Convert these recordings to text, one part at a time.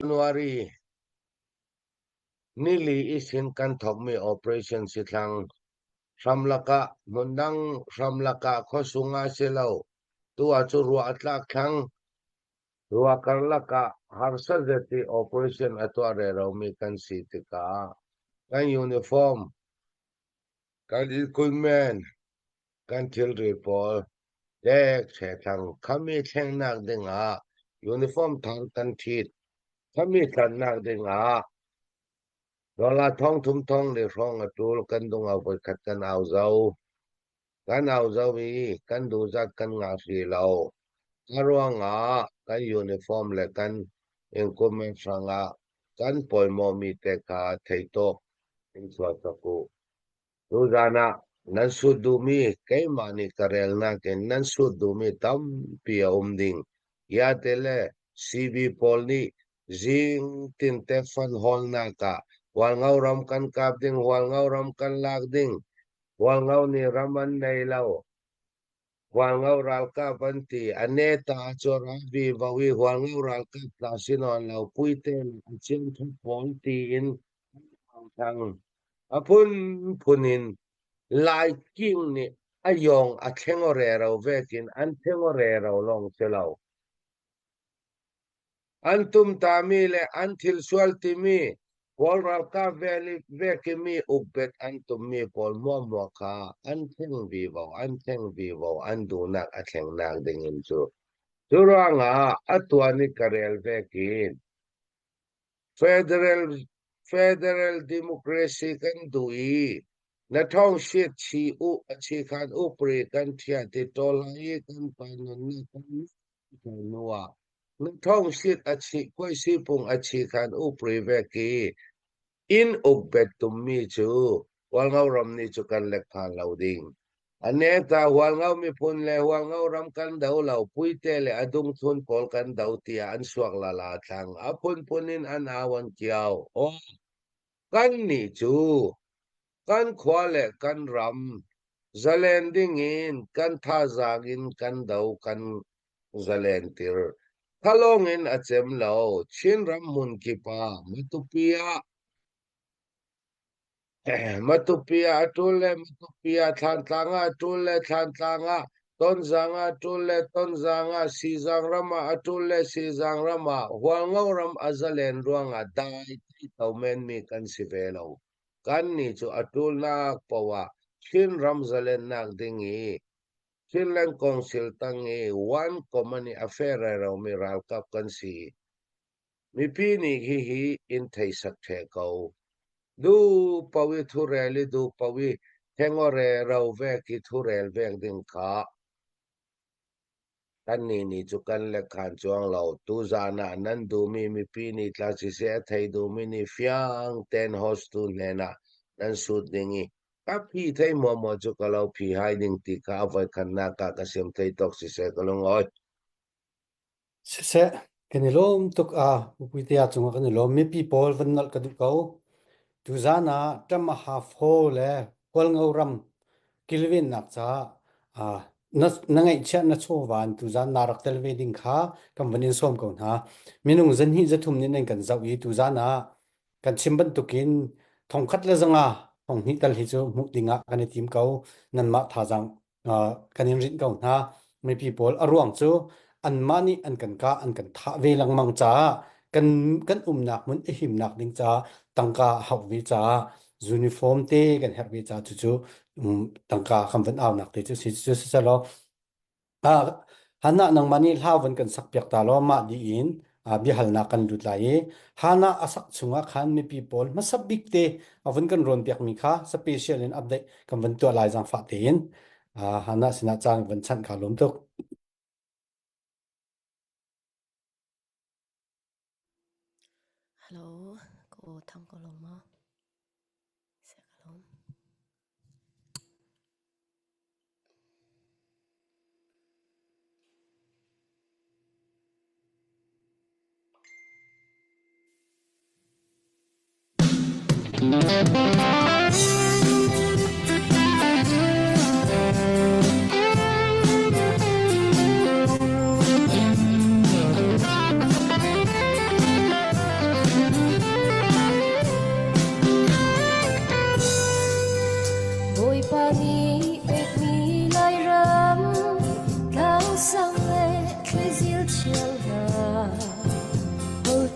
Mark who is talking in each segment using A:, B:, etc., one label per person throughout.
A: January nili isin kan thawkmi operation sithlang hramlak ah hmundang hramlak ah khuasung ah si lo tu ah cu ruah a tlak thlang ruah karlak ah harsa zet i operation a tuah reromi kan si tikah kan uniform kan equipment kan thilri pawl dek thlang khami thlengnak dingah uniform thar kan ṭhit khami tlannak dingah dollar thong thum thong le hrawng a ṭul kan dung ah voikhat kan au zo kan au zo i kan duhzat kan ngah hrih lo a ruangah kan uniform le kan equipment hrangah kan pawimawhmi te kha thei tawk in chuah cak u. Tuzaan ah nan sut duhmi keimah nih ka relnak in nan sut duhmi tampi a um ding. Iate le CB pawl nih zing tinte fund hawlnak ah Hualngo ram kan kap ding, Hualngo ram kan lak ding, Hualngo nih ram an nei lo, Hualngo ralkap an ti, a neta cu rabi vo i Hualngo ralkap tla sinawn lo, Puite le a chianṭha pawl tiin an au thang. A phunphun in Laiking nih a yawng a thleng aw rero vekin an thleng aw rero lawng si lo. An tumtami le an thil sual timi Kawl ralkap vekimi ukbet an tummi pawl hmuahhmuah kha an thleng vivo, an thleng vivo, an duhnak a thlengnak ding in cu. Cu ruangah a tuan i ka rel vekin Federal Federal Democracy kan duh i na thong shit chi u a chi khan upri kan ṭhia ti ṭawl lai i kan pa nunnak kan hnu ah na thong shit a chi khuaisi pung a chi khan upri vek i Inn ukbet tummi cu Hualngo ram nih cu kan lek phan lo ding. A neta Hualngo miphun le Hualngo ram kan do lo, Puite le a dungthun pawl kan do tiah an suak lala thlang. A phunphun in an au an kiao. Aw, kannih cu kan khua le kan ram zalen ding in kan thazaang in kan do kan zalen tir. Thalawng in a cem lo. Chinram hmun kip ah Matupi ah Matupi ah a ṭul le Matupi ah Thlantlang ah a ṭul le Thlantlang ah Tonzang ah a ṭul le Tonzang ah Sizang ram ah a ṭul le Sizang ram ah Hualngo ram a zalen ruangah dai ti to menmi kan si ve lo. Kannih cu a ṭulnak paoh ah Chinram zalennak ding i Chinland Council tang i one common i a fair romi ralkap kan si. Mipi nih hihi in theisak ṭheh ko. Du pawi thurel i du pawi thengore ro vek i thurel vek ding kha kannih nih cu kan lekhan cuang lo. Tuzaan ah nan duhmi mipi nih tla siseh a thei duhmi nih fiang tein host tu hnenah nan sut ding i Ka phi thei muamuah cu ka lo phi hai ding ti kha a voikhatnak ah ka siam thei tawk siseh ka lungawi.
B: Siseh, kan i lawm tuk a Pupuitea cungah kan i lawm. Mipi pawl van nolh ka duh ko. Tuzaan ah Ṭamaha Phaw le Hualngo ram kilvennak caah ah na, na ngeihchiah na chawva in tuzaan naa rak tel ve ding kha kan van in sawm ko hna. Minung zahnih zathum nih nan kan zoh i tuzaan ah Kan chim bantukin thongkhat le zanga thonghnih tal hi cu hmuh dingah kan i tim ko. Nanmah thazaang uh, kan in rinh ko hna. Mipi pawl a ruang cu anmah nih an kan kah an kan thah ve lengmang caah kan kan umnak hmun a himnak ding caah tangka a hauh ve caah uniform te kan herh ve caah cucu um, tangka kan van aunak te cu si cu siselaw Hannah nangmah nih hla von kan sakpiak ta law mah dih in biahalnak kan lut lai i Hannah a sak chungah khan mipi pawl hmasa bik te a vun kan rawnpiakmi kha special in update kan vun tuah lai zaangfah tein Hannah sinah caan van chanh kha lawm tuk.
C: Hello, ka aw thang ko lo maw? Seh ka lawm.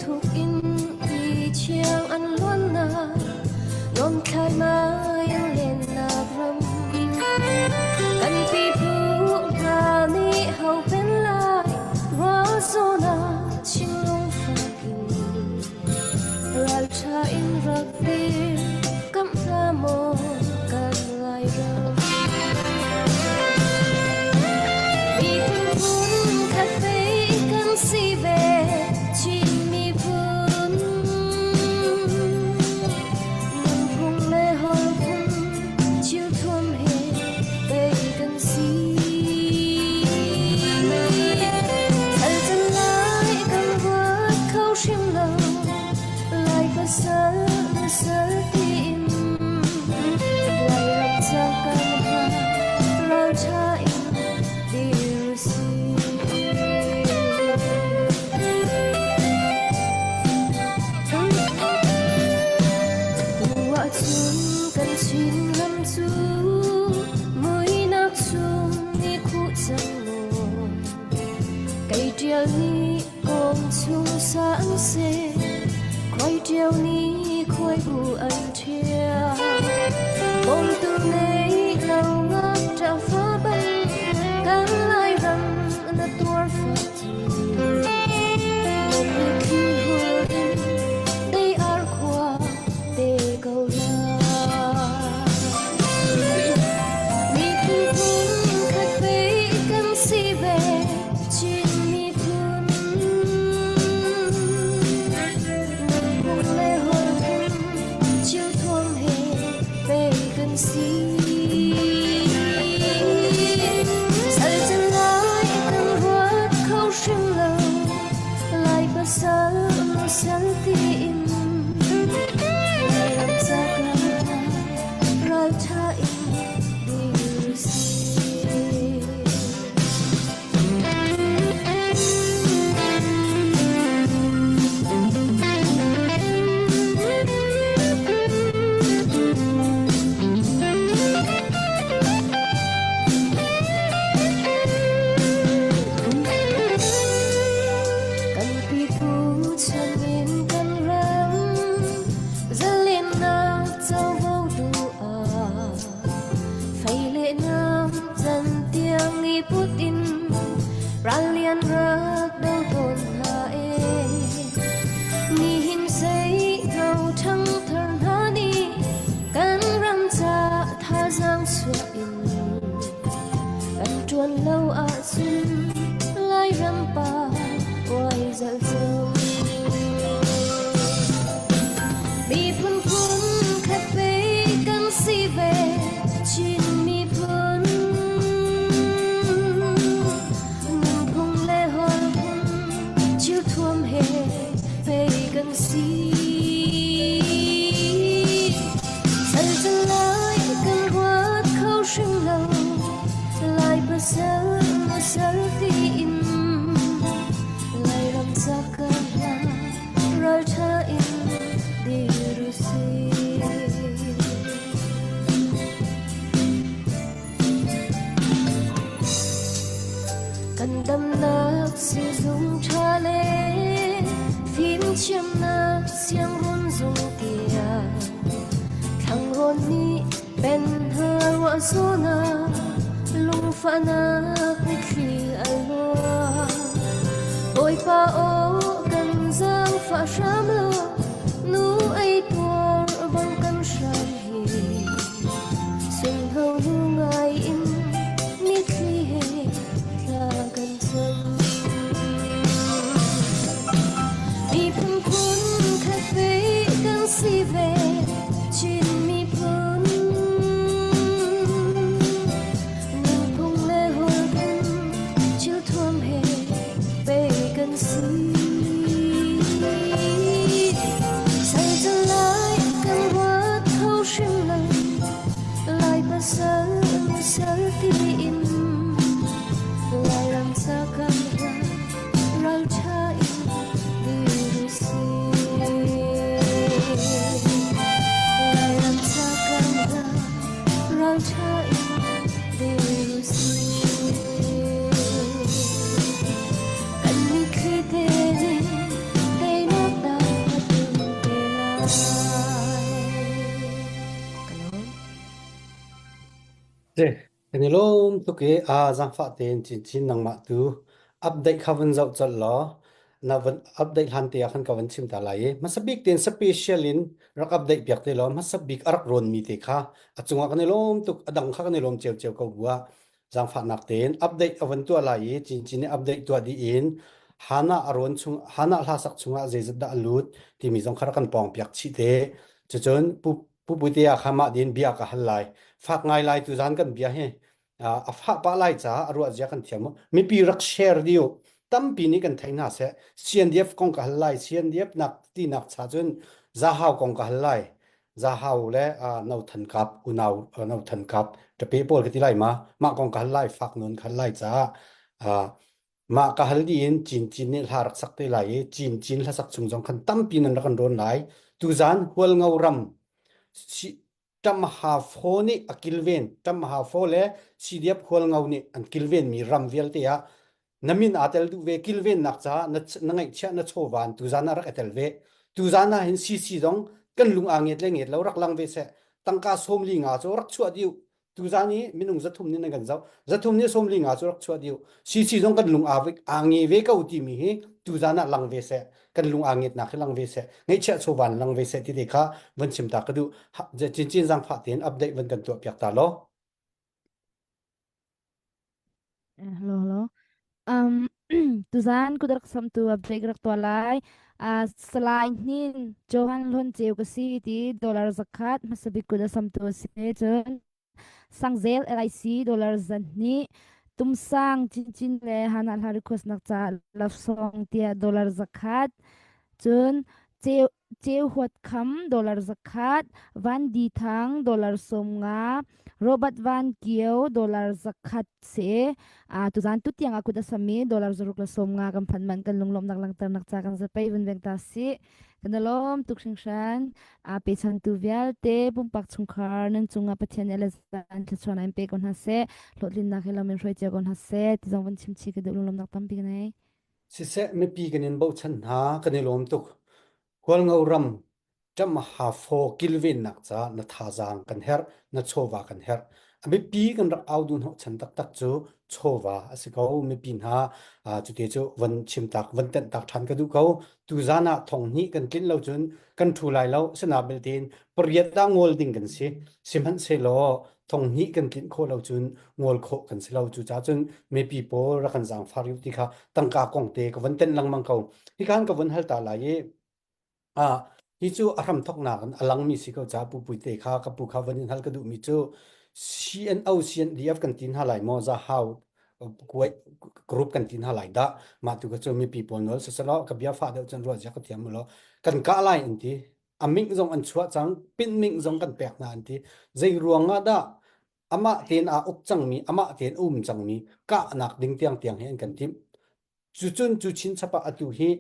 C: thuk in ti thiang an luannak nuam thlaimai an lennak ram. Kan pipu hna nih ho pen lai ruah zawn ah thinlung fak in ralṭha in rak dir kamh hna maw kan Lairam. Miphun phun khat pei kan si ve Chin miphun. Nunphung le holhphung thil thuam he pei kan si. Sal can lai kan ruat kho hrim lo Lai pasal na sal tiin Lairam ca kan hna ralṭha in dir si. Tu ahcun kan Chinram cu muihnak chung ni khuh cang maw? Kei ṭial nih kawng chung sang seh, khuai ṭio nih khuai bu an ṭhial. Bawmtu nei lo ngakṭah fa bal, kan Lairam na tuar fak cu. Na mitthli hul in dei ar khua te ko lai. Miphun phun khat pei kan si ve Chin miphun. Nunphung le holhphung thilthuam he pei kan si. Sal can lai kan ruat kho hrim lo Lai pasal sal tiin Lairam ca kan hna ralṭha in dir si. Kan pipu changin kan ram zalennak covo duh ah fei le nam can tiang i put in rallian rak do tawn hna e. Nihin seino ṭhangthar hna nih kan ram ca thazaang chuah in kan ṭuan lo ahcun Lairam pa uai zalh cang. Miphun phun khat pei kan si ve Chin miphun. Nunphung le holhphung thilthuam he pei kan si. Sal can lai kan ruat kho hrim lo Lai pasal sal tiin Lairam ca kan hla ralṭha in dir u sih. Kan damnak sizung ṭha le fimthiamnak siangruun zung tiang thlangrawn nih pen ruah zawn ah lungfahnak mitthli a luang. Bawipa aw kan zaangfah hram law nu ei tuar bang kan hram hi. Sungho nu ngai in mitthli he thla kan cam. Miphun phun khat pei kan si ve Chin miphun. Nunphung le holhphung thilthuam he pei kan si. Sal can lai kan ruat kho hrim lo Lai pasal sal tiin Lairam ca kan hla ralṭha in dir u sih.
B: Te, kan i lawm tuk i aa zaangfah tein chinchin nangmah tu update kha van zoh colh law na van update hlan te ah khan ka van chim ta lai i hmasa bik tein special in rak update piak te law hmasa bik a rak rawn mi te kha a cungah kan i lawm tuk a dang kha kan i lawm cio cio ko bu ah zaangfahnak tein update a van tuah lai i chinchin nih update tuah dih in Hana a rawn chung Hana hla sak chungah zeizat dah a lut timi zong kha rak kan pawng piak chih te cucun pu Pu Puitea kha mah din bia ka hal lai. Fak ngai lai tu zan kan bia hi a fah pah lai caah a ruah zia kan thiam mipi rak share diu tampi nih kan thei hna seh CNDF kong ka hal lai CNDF nak ti nak cha cun Zahau kong ka hal lai Zahau le no than kap unau no than kap tape pawl ka ti lai ma mah kong ka hal lai fak nun ka hal lai caah Mah ka hal dih in Cincin nih hla rak sak te lai i Cincin hlasak chung zong khan tampi nan rak kan rawn lai. Tuzaan Hualngo ram Ṭamhafo nih a kilven Ṭamhafo le CDF Hualngo nih an kilvenmi ram vialte ah na min aa tel duh ve kilvennak caah na, na ngeihchiah na chawva in tuzaan ah rak i tel ve. Tuzaan ah hin CC zong kan lung aa nget le nget lo rak lang ve seh. Tangka sawmli nga cu rak chuah dih tuzan i minung 300 nih nan kan zoh 300 nih 45 cu rak chuah dih CC zong kan lung aa nge ve ko timi hi tuzan ah lang ve seh kan lung aa ngetnak hi lang ve seh ngeihchiah chawvan lang ve seh ti te kha van chim ta ka duh cincin zangfah tein update van kan tuah piak ta law
D: Hello, hello. Um, tuzan ku rak sam tu update rak tua lai. Uh, Salai Hnin Johan Hlon Ceu ka si ti dollar zakhat hmasabik kut a sam tu si cun Sangzel LIC dollar zan hnih Tumsang Chinchin le Hana Hla request nak ca love song tiah dollar zakhat cun Ceu Ceu Huat Kham dollar zakhat Van Di Thang dollar 50 Robert Van Kio dollar zakhat si. Ah tuzan tutiang a kut a sami dollar zaruk le 50 kan phan man kan lunglawmhnak langhternak ca kan zapei vun veng ta si. Kan lawm tuk hringhran. A pechantu vialte pumpak chungkhar nan cungah Pathian nih le zan thluachuah in pe ko hna seh. Hlawhtlinnak he lam in hruai cio ko hna seh. Ti zong van chim chih ka duh lunglawmhnak tampi ka nei.
B: Siseh mipi kan in bochan hna kan i lawm tuk. Hualngo ram ṭamhafo kilvennak caah na thazaang kan herh, na chawva kan herh. A mipi kan rak au duh hnawhchan taktak cu chawva a si ko. Mipi hna cute cu van chimtak, van tenhtak ṭhan ka duh ko. Tuzan ah thong hnih kan tlinh lo cun kan ṭhu lai lo. Sina belte in pariat ah ngol ding kan si. Sihmanhsehlaw thong hnih kan tlinh khawh lo cun ngol khawh kan si lo. Cucaah cun mipi pawl rak kan zaangfar u ti kha tangka kong te ka van tenh lengmang ko. Hi khan ka vun hal ta lai i Ah, hi cu a hramthawknak in a langmi si ko caah Pu Puite kha ka pu kha van in hal ka duhmi cu CNO CNDF kan ti hna lai maw Zahau kuai group kan ti hna lai dah mah tu ka cu mipi pawl nawl siselaw ka bia fah deuh cun ruah zia ka thiam law kan kah lai an ti a ming zong an chuah cang pin ming zong kan pek hna an ti zei ruang ah dah amah tein aa uk cangmi amah tein um cangmi kahnak ding tiang tiang hi an kan timh Cucun cu chinchap ah atu hi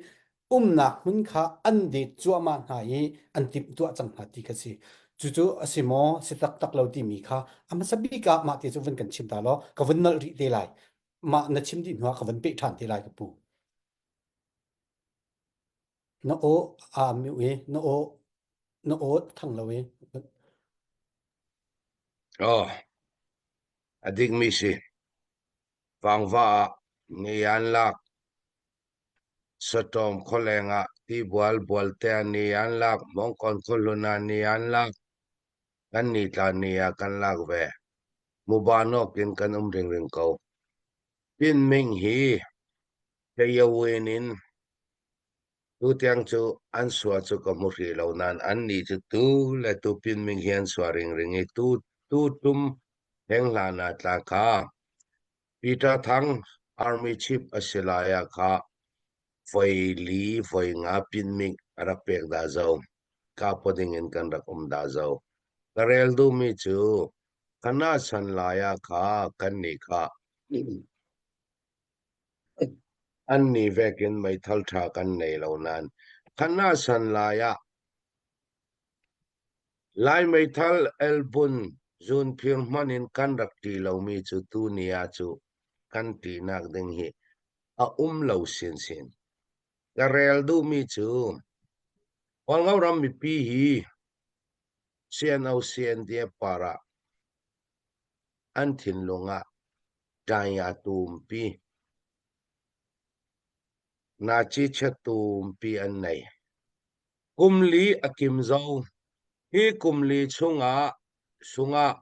B: umnak hmun kha an det cuahmah hna i an timhtuah cang hna ti kha si. Cucu a si maw, si taktak lo timi kha a hmasa bik ah mah te cu vun kan chim ta law ka vun nolh rih te lai. Mah na chim dih hnuah ka vun peh ṭhan te lai ka pu. Na aw aa mute i na aw na aw thang lo i.
A: Oh, a dikmi si. Vangva ah ni an lak. Sawtawm khualeng ah tibual bualte ah ni an lak. Hmawngkawn khuahlun ah ni an lak. Kan ni tla ni ah kan lak ve. Mubanawk in kan um ringring ko. Pinming hi Kayawin in tutiang cu an sua cu ka hmu hrih lo nain annih cu tu le tu Pinming hi an sua ringring i tu tu tum heng hlan ah tla kha Peter Thang Army Chief a si lai ah kha voi li voi nga Pinming a rak pek dah zo. Kapo ding in kan rak um dah zo. Ka rel duhmi cu kana san lai ah kha kan nih kha Annih vekin meithal ṭha kan nei lo nain khan ah san lai ah Lai meithal elbun zunphir hmanh in kan rak ṭih lomi cu tuni ah cu kan ṭihnak ding hi a um lo sinsin. Ka rel duhmi cu Hualngo ram mipi hi CNO CNDF par ah. an thinlung ah ṭai a tumpi. Naci tumpi an nei. Kum li a kim zo. Hi kum li chungah sungah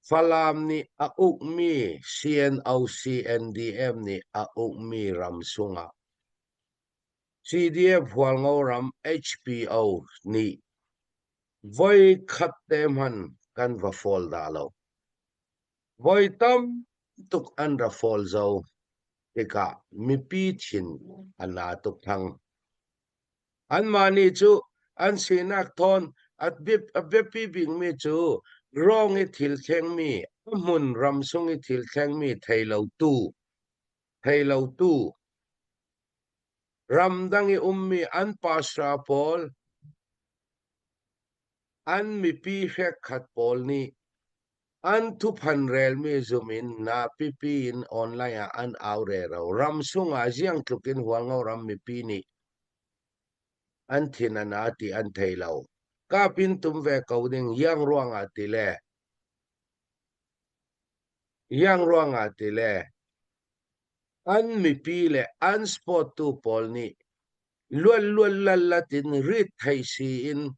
A: Falam nih a ukmi CNO-CNDF nih a ukmi ram sungah CDF Hualngo ram HPO nih voi khat te hmanh kan va fawl dah lo. Voi tam tuk an ra fawl zo tikah mipi thin a na tuk thang. Anmah nih cu an sinak thawn a biapi bikmi cu rawng i thil thlengmi, a hmun ram sung i thil thlengmi thei lotu, thei lotu, ramdang i ummi an pastor pawl, an mipi hrekkhat pawl nih an thuphan relmi zum in na pipi in online ah an au rero. Ram sungah ziang tluk in Hualngo ram mipi nih an thin a na ti an thei lo. Kap in tum ve ko ding iang ruangah ti le iang ruangah ti le an mipi le an sport tu pawl nih luan luan lallat in rit thei si in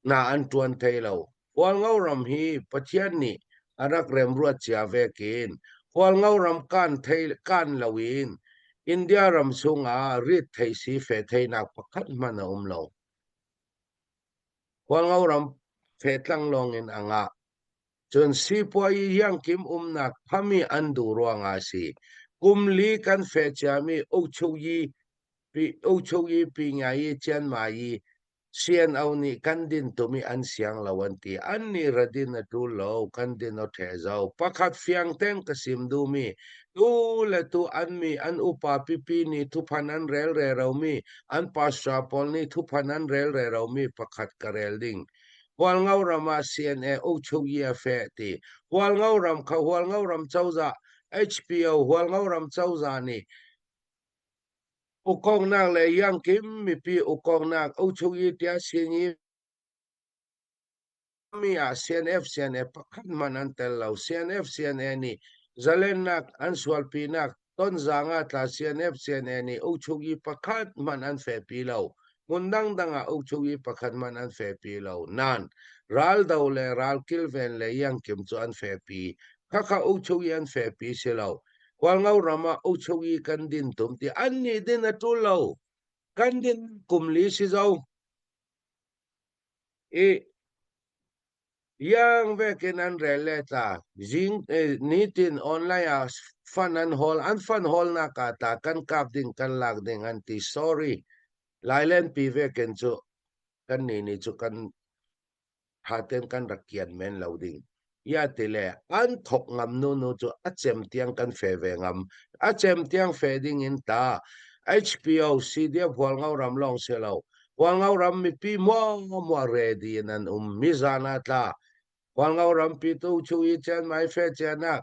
A: hna an ṭuan thai lo. Hualngo ram hi Pathian nih a rak remruat cia vekin Hualngo ram kan thei kan loin India ram chungah rit thei si fe theinak pakhat hmanh a um lo. Hualngo ram fetlang lawngin a ngah. Cun sipuai hiangkim umnak phami an duh ruangah a si. Kum li kan fe ciami Ukchukyi pi Ukchukyi pi ngai Chiang Mai CNO nih kan din tum i an siang lo an ti. An nih ra din a ṭul lo, kan din aw ṭheh zo. Pakhat fiang tein ka sim duhmi, tu le tu an mi an upa pipi nih thuphan an rel reromi, an pastor pawl nih thuphan an rel reromi pakhat ka rel ding. Hualngo ram ah CNA ukchuk yi a feh ti. Hualngo ram kha Hualngo ram cozah HPO Hualngo ram cozah nih Ukongnak le iangkim mipi ukongnak uchuyi tia sinyi mi ah CNF CNA pakhat hmanh an tel lo. CNF CNA nih zalennak an sualpinak tonzaang ah tla CNF CNA nih uchuyi pakhat hmanh an fehpi lo. Hmun dangdang ah uchuyi pakhat hmanh an fehpi lo. Nain raldo le ral kilven le iangkim cu an fehpi. Khakha uchuyi an fehpi si lo. Hualngo ram ah uchuyi kan din tum ti an nih din a ṭul lo. Kan din kum li si zo. I yang vekin an rel le tla. Zing nitin online ah fund an hawl. An fund hawl nak ah tla kan kap ding kan lak ding an ti. Sorry. Lailen pi vekin cu kan ni ni cu kan ṭha tein kan rak kian men lo ding. Ya ti le an thok ngam nu nu cu a cem tiang kan fe ve ngam. A cem tiang fe ding in ta HPO CDF Hualngo ram lawng si lo. Hualngo ram mipi mua mua ready in an um. Mizan ah tla. Hualngo ram pi tu chu i chen mai fe chen ah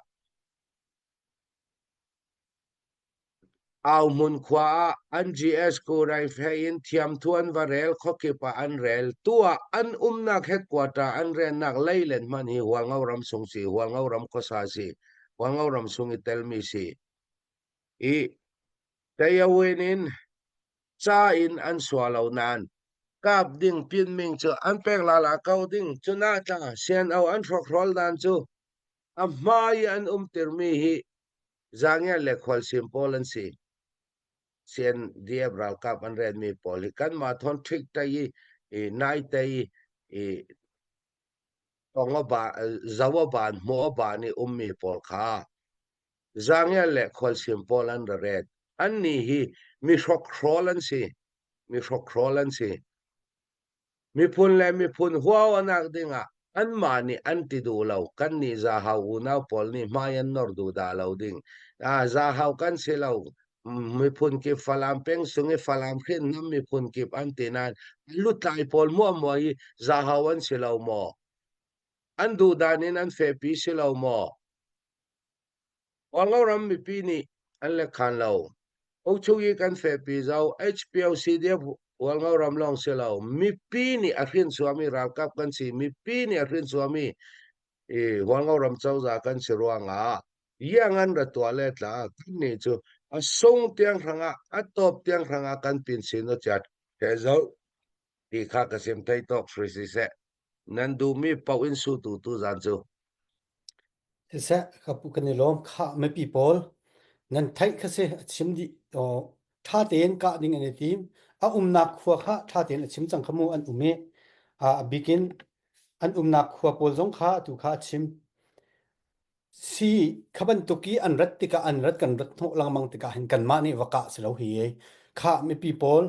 A: Auhmun khua ah an GS Kuraiphe in thiamthu an va rel, khuakip ah an rel. Tu ah an umnak headquarter an rennak leilen hmanh hi Hualngo ram sung si, Hualngo ram khuasa si, Hualngo ram sung i telmi si. I Tayawin in ca in an sua lo nain kap ding pinming cu an pek lala ko ding cuna tla CNO an hrawkhrol dan cu a hmai i an umtirmi hi Zaangen le khualsim pawl an si. CNDF ralkap an renmi pawl hi kanmah thawn ṭhik tai i, i naite i, i tong a ba, zo a ban, hmuh a ban i ummi pawl kha zaangen le khualsim pawl an ra ret. Annih hi mi hrokhrawl an si. Mi hrokhrawl an si. Miphun le miphun huaunak dingah anmah nih an ti duh lo. Kannih Zahau unau pawl nih hmai an nor duh dah lo ding. Ah, Zahau kan si lo. Miphun kip Falam peng sung i Falam hriamnam miphun kip an ti nain lutlai pawl muahmuah i Zahau an si lo maw? An duh dan in an fehpi si lo maw? Hualngo ram mipi nih an lekhan lo. Ukchuk i kan fehpi zo HPOC dia Hualngo ram lawng si lo. Mipi nih a hrin suami ralkap kan si. Mipi nih a hrin suami. I Hualngo ram cozah kan si ruangah iang an ra tuah le tla kan nih cu a sung tiang hrangah a top tiang hrangah kan pin sin o chat he zo ti kha ka sim thei tawk sri si seh nan duhmi paoh in su tu tu zan cu.
B: Siseh ka pu kan i lawm khah mipi pawl nan theih kha si a chim dih ṭha tein kah ding an i tim a umnak khua kha ṭha tein a chim cang kha mu an um i a bikin an umnak khua pawl zong kha atu kha a chim si kha bantuk i an rat tikah an rat kan rat hnawh lengmang tikah hin kanmah nih va kah si lo hi khah mipi pawl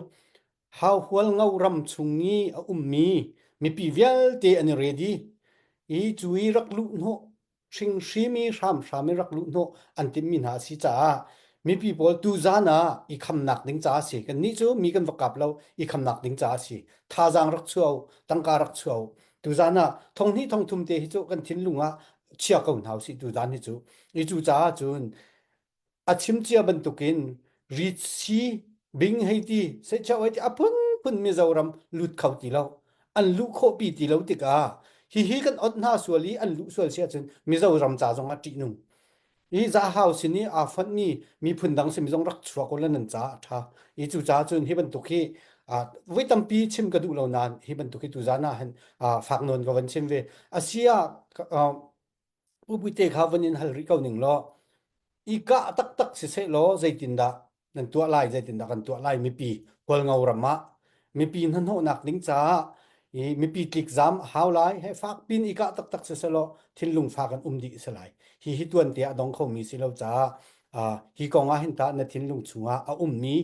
B: Hauhual ram chung i a ummi mipi vialte an i ready i cu i rak luh hnawh hringhrim i hramhram i rak luh hnawh an timhmi hna a si caah mipi pawl tuzan ah i khamnak ding caah a si. Kannih cu mi kan va kap lo i khamnak ding caah a si. Thazaang rak chuah u, tangka rak chuah u. Tuzan ah thonghnih thongthum te hi cu kan thinlung ah chia ko hna usih tuzan hi cu. I cu caah cun A chim cia bantukin ritsi bing hei ti sehcheu hei ti a phunphun Mizoram lut kho ti lo. An luh khawh pi ti lo tikah hihi kan ot hna sual i an luh sual si ahcun Mizoram ca zong ah ṭihnung. Hi Zahau sin i aa fonhmi miphun dang simi zong rak chuak u law nan caah a ṭha. I cucaah cun hi bantuk hi voi tampi chim ka duh lo nain hi bantuk hi tuzaan ah hin fak nawn ka van chim ve. A si ah Pu Puite kha van in hal rih ko ning law i kah taktak siseh law zeitindah nan tuah lai zeitindah kan tuah lai mipi Hualngo ram ah mipi hnahnawhnak ding caah i mipi tlikzam a hau lai he fak pin i kah taktak siseh law thinlung fak an um dih si lai hi hi tuan te a dong khomi si lo caah hi kong ah hin tah na thinlung chungah a ummi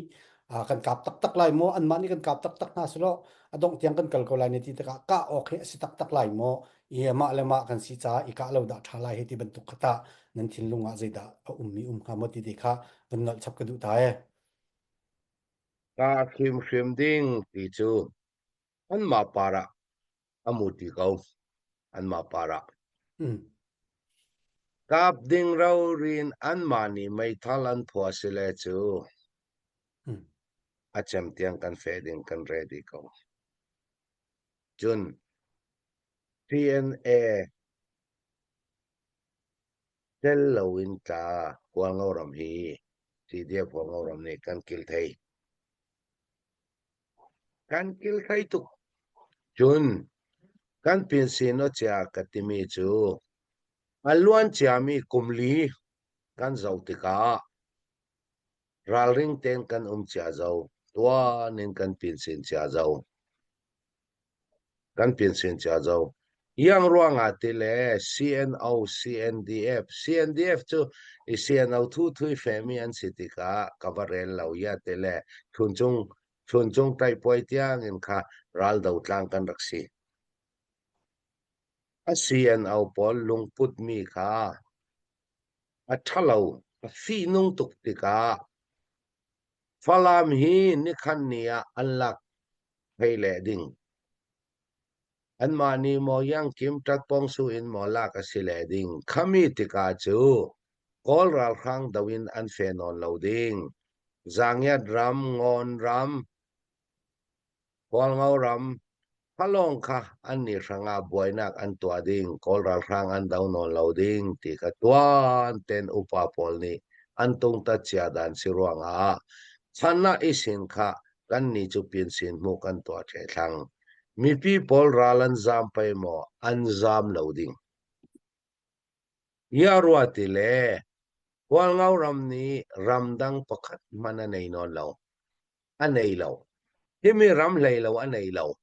B: kan kap taktak lai maw anmah nih kan kap taktak hna selaw a dongh tiang kan kal ko lai na ti tikah kah awk hi a si taktak lai maw i mah le mah kan si caah i kah lo dah ṭha lai hei ti bantuk kha tah nan thinlung ah zeidah a ummi um hnga maw ti te kha van nolh chap ka duh ta ee.
A: Kah hrimhrim ding ti cu anmah par ah a mu ti ko. Anmah par ah. Kap ding rorin anmah nih meithal an phuah si le cu a cem tiang kan feh ding kan ready ko. Cun CNA tel loin tla Hualngo ram hi CDF Hualngo ram nih kan kil thei. Kan kil thei tuk. Cun kan pinsin chia ka timi cu a luan ciami kum li kan zoh tikah ralring tein kan um cia zo. Tuan in kan pinsin cia zo. Kan pinsin cia zo. Iang ruangah ti le CNO, CNDF, CNDF cu i CNO thu thui femi an si tikah ka va rel lo ia ti le Chuncung Chuncung taipuai tiang in kha raldo tlang kan rak si. A CNO pawl lungput mi kha a ṭhalo, a fihnung tuk tikah Falam hi nikhan ni ah an lak phei le ding. Anmah nih maw Yangkim ṭatpawngsu in maw lak a si le ding. Khami tikah cu Kawl ralhrang do in an fe nawn lo ding. Zangiat ram, Ngawn ram, Hualngo ram Thalawng kha annih hrangah buainak an tuah ding, Kawl ralhrang an do nawn lo ding ti kha tuan tein upa pawl nih an tungtat cia dan si ruangah chan ah i sin kha kannih cu pinsin hmuh kan tuah ṭhe thlang. Mipi pawl ral an zaam pei maw an zaam lo ding. Ia rua ti le Hualngo ram nih ramdang pakhat hmanh a nei nawn lo. A nei lo. Himi ram hlei lo a nei lo.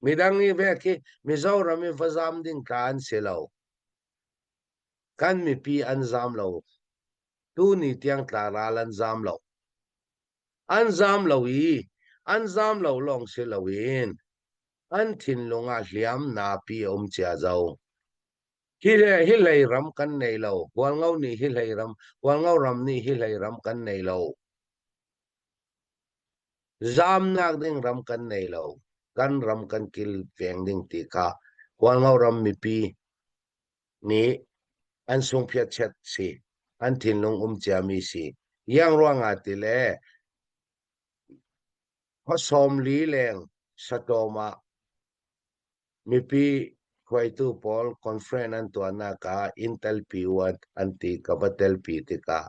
A: Midang i ve khi Mizoram i va zam ding tla an si lo. Kan mipi an zam lo. Tuni tiang tla ral an zam lo. An zam lo i an zam lo lawng si loin an thinlung ah hliam napi a um cia zo. Hi le hi hlei ram kan nei lo. Hualngo nih hi hlei ram, Hualngo ram nih hi hlei ram kan nei lo. Zamnak ding ram kan nei lo. Kan ram kan kil veng ding ti kha Hualngo ram mipi nih an sungphiat chet si, an thinlung um ciami si. Iang ruangah ti le khua 40 leng satawm ah mipi Hruaitu pawl conference an tuahnak ah in telpi u an ti ka va telpi tikah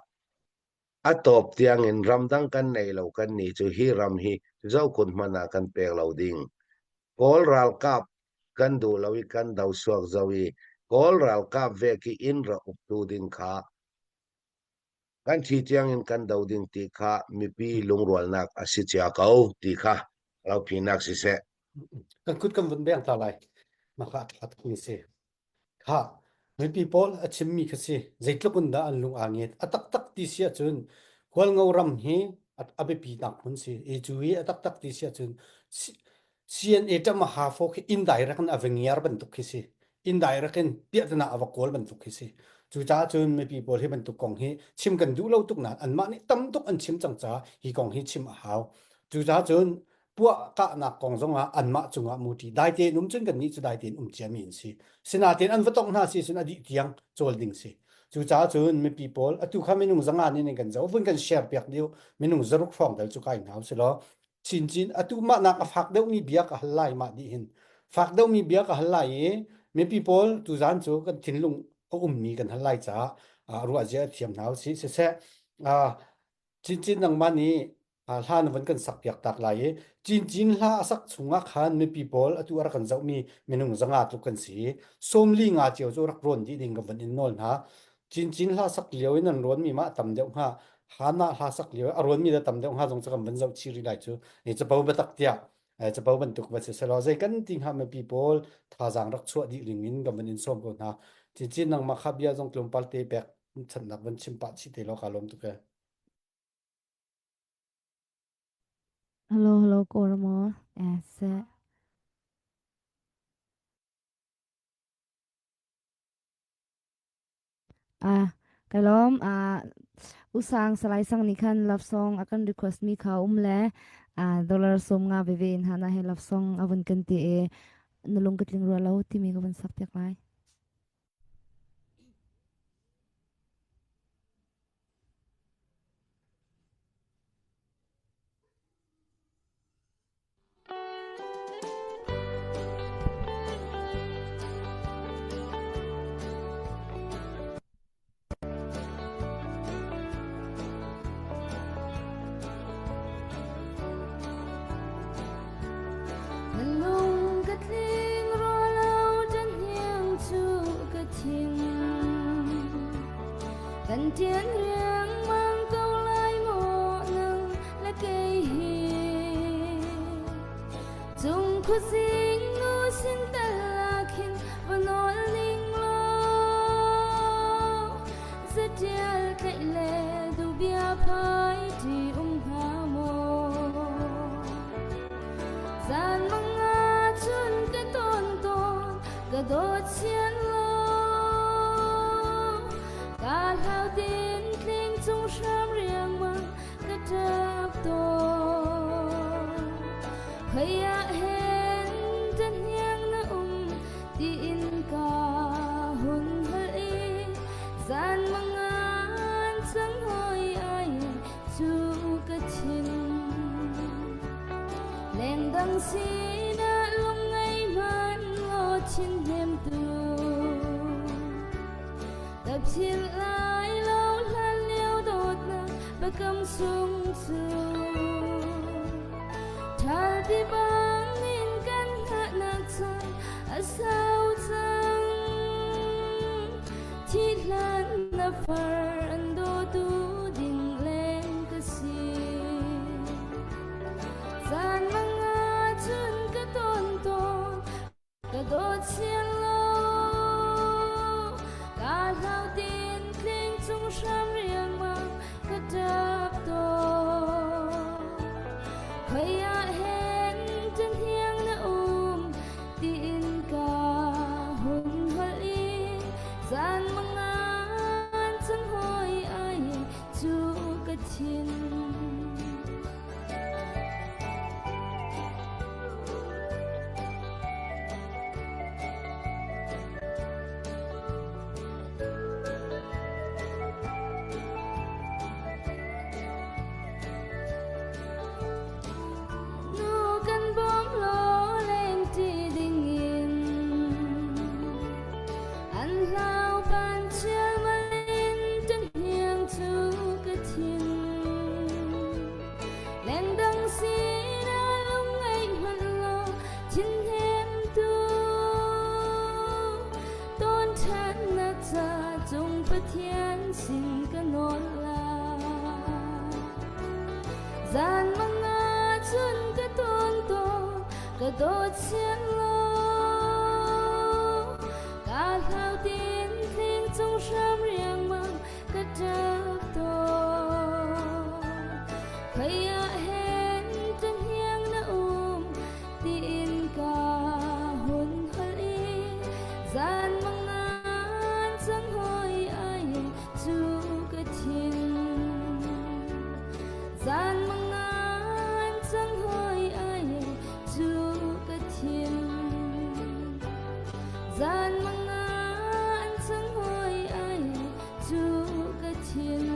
A: a tawp tiang in ramdang kan nei lo kan nih cu hi ram hi zokun hmanh ah kan pek lo ding. Kawl ralkap kan duh lo i kan do suak zo i Kawl ralkap vek i inn ra uktu ding kha kan thi tiang in kan do ding ti kha mipi lungrualnak a si cia ko ti kha rophinak siseh.
B: Kan kut kan vun beng ta lai. Maka a ṭha si. Kha mipi pawl a chimmi kha si. Zeitluk in dah an lung aa nget. A taktak ti si ahcun Hualngo ram hi a biapi nak hmun si. I cu i a taktak ti si ahcun CNA ṭamaha fo khi indirect in a va ngiar bantuk khi si. Indirect in piahtana a va kawl bantuk khi si. Cucaah cun mipi pawl hi bantuk kong hi chim kan duh lo tuk nain anmah nih tam tuk an chim cang caah hi kong hi chim a hau. Cucaah cun puah kahnak kong zongah anmah cungah muṭi dai tein um cun kannih cu dai tein um ciami an si. Sinain an va tongh hna si cun a dih tiang cawl ding si. Cucaah cun mipi pawl atu kha minung zanga nih kan zoh vun kan share piak dih minung zaruk hrawng dal cu kai hna usih law chinchin atu mah nak a fak deuhmi bia ka hal lai mah dih hin fak deuhmi bia ka hal lai i mipi pawl tuzan cu kan thinlung a ummi kan hal lai caah ruah zia thiam hna usih siseh chinchin nangmah nih hla na van kan sak piak tak lai i chinchin hla a sak chungah khan mipi pawl atu a rak kan zohmi minung zanga tluk kan si sawmli nga cio cu rak rawn dih ding ka van in nawl hna Cincin hla sak lio in an rawnmi mah tam deuh hnga. Hana hla sak lio a rawnmi da tam deuh hnga zong cu kan van zoh chih rih lai cu. Ni capo biatak tiah capo bantuk va si selaw zei kan ti hnga mipi pawl thazaang rak chuah dih ling in kan van in sawm ko hna. Cincin nangmah kha bia zong tlawmpal te pek channak van chim pah chih te law ka lawm tuk e.
D: Hello, hello, Koramo. Eh, se. Ah, ka lawm. Ah, usang Salai Sang nih khan love song a kan request mi kha um le ah dollar som nga veve in hana he love song a vun kan ti i na lung ka tling rua lo timi ka vun sak piak lai. Na lung ka tling rua lo ṭan hniang cu ka thin. Kan ṭian riangmang ko lai maw nang le kei hi. Cung khuazing nu sin tal ah khin va nawl ning law zatial tlaih le dubia phai ṭi um hnga maw? Zan manga cun ka tawn tawn ka dawt sian lo ka hlau tin tling cung hram riangmang ka ṭap tawn. Khoi ah hen ṭahniang na um tiin ka hun hal i zan mangan cang hoi ai cu ka thin. Lengdang sinah lungngai hmanh law thin hnemtu Ka philh lai lo hlan lio dawtnak biakam sung cu Ṭhal ti bangin kan hngahnak caan a sau cang Thih hlan na far an dawtu ding leng ka si Zan manga cun ka tawn tawn Ka dawt sian lo, ka hlau tin tling cung hram riangmang ka ṭap tawn. Khoi ah hen ṭahniang na um tiin ka hun holh i zan mangan cang hoi ai cu ka thin.
C: dawt sian lo. Ka hlau tin tling cung hram riangmang ka ṭap tawn. Khoi ah hen kan hiang na um tiin ka hun hal i zan mangan cang hoi ai cu ka thin. Zan mangan cang hoi ai cu ka thin. Zan mangan cang hoi ai cu ka thin.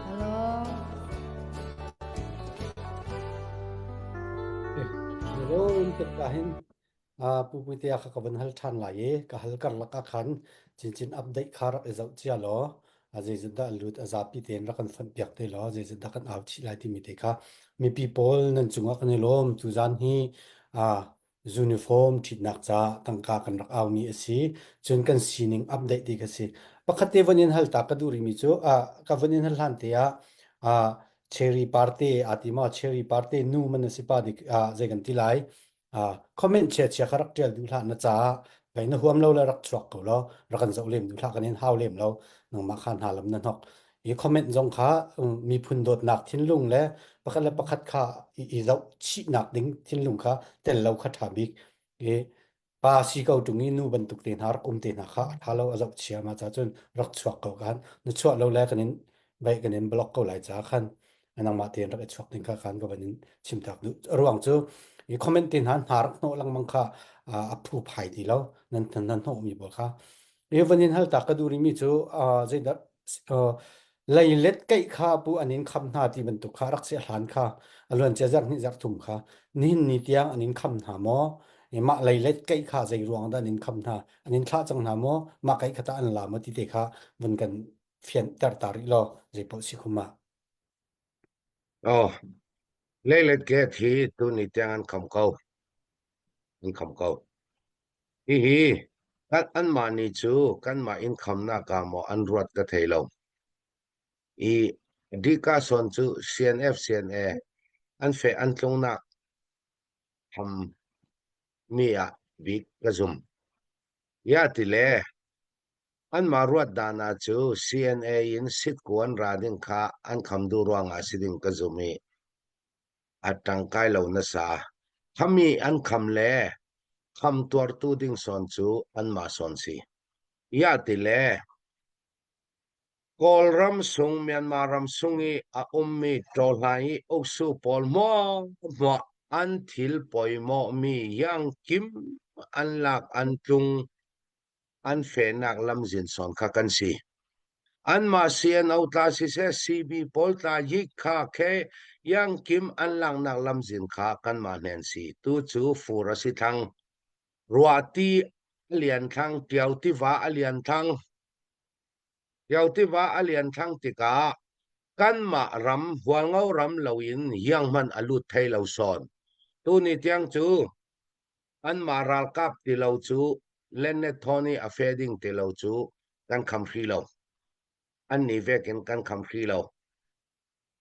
C: Hello.
B: Hello, tuk ka hin Pu Puitea kha ka van hal ṭhan lai i ka hal karlak ah khan cincin update kha rak i zoh cia law a zeizat dah lut a zapi tein rak kan fonh piak te law zeizat dah kan au chih lai timi te kha mipi pawl nan cungah kan i lawm. Tuzaan hi uniform ṭhitnak ca tangka kan rak aumi a si. Cun kan sining update ti kha si. Pakhat te van in hal ta ka duh rihmi cu ka van in hal hlan te ah cherry party aa ti maw cherry party nu man a si pa dik zei kan ti lai Comment chia chia kha rak ṭial duh hlah na caah pei na huam lo le rak chuak ko law rak kan zoh lem duh hlah kan in hau lem lo nangmah kha hna lam na hnok i comment zong kha miphun dawtnak thinlung le pakhat le pakhat kha i zoh chihnak ding thinlung kha tel lo kha ṭha bik i pa si ko ṭung i nu bantuk te hna rak um te hna kha a ṭha lo a zoh chia ma ca cun rak chuak ko kan na chuah lo le kan in vai kan in block ko lai ca khan nangmah tein rak i chuak ding kha khan ka van in chimtak duh ruang cu i comment te hna hna rak hnawh lengmang kha a phu phai ti lo nan nan hnawh mi pawl kha i van in hal ta ka duh rimi cu zeidah leilet keih kha pu an in kham hna ti bantuk kha rak si hlan kha a luan cia zarh hnih zarh thum kha nihin ni tiang an in kham hna maw mah leilet keih kha zei ruang dah an in kham hna an in thlah cang hna maw mah keih kha ta an la maw ti te kha vun kan fianter ta rih law zeipaoh si khum ah.
A: Oh, leilet gate hi tuni tiang an kham ko. An kham ko. Hihi kan anmah nih cu kanmah inn khamnak ah maw an ruat ka thei lo. I Dika sawn cu CNF CNA an feh an tlungnak kham mi ah bik ka zum. Ya ti le Anmah ruat dan ah cu CNA in sitkuan ra ding kha an kham duh ruangah si ding ka zumh i a ṭangkai lo nasa. Khami an kham le kham tuartu ding sawn cu anmah sawn si. Iah ti le Kawlram sung Myanmar ram sung i a ummi ṭawhhlai i uksu pawl hmuahhmuah an thil poimawhmi iangkim an lak an tlung an fehnak lamzin sawn kha kan si. Anmah CNO tla siseh CB pawl tla yik kha khe iangkim an laknak lamzin kha kanmah hnen si. Tu cu fur a si thlang. Ruahti a lian thlang, Ṭio tiva a lian thlang. Ṭio tiva a lian thlang tikah kanmah ram Hualngo ram loin iang hmanh a lut thai lo sawn. Tuni tiang cu Anmah ralkap ti lo cu Lennethon i a fe ding ti lo cu kan kham hri lo. Annih vek in kan kham hri lo.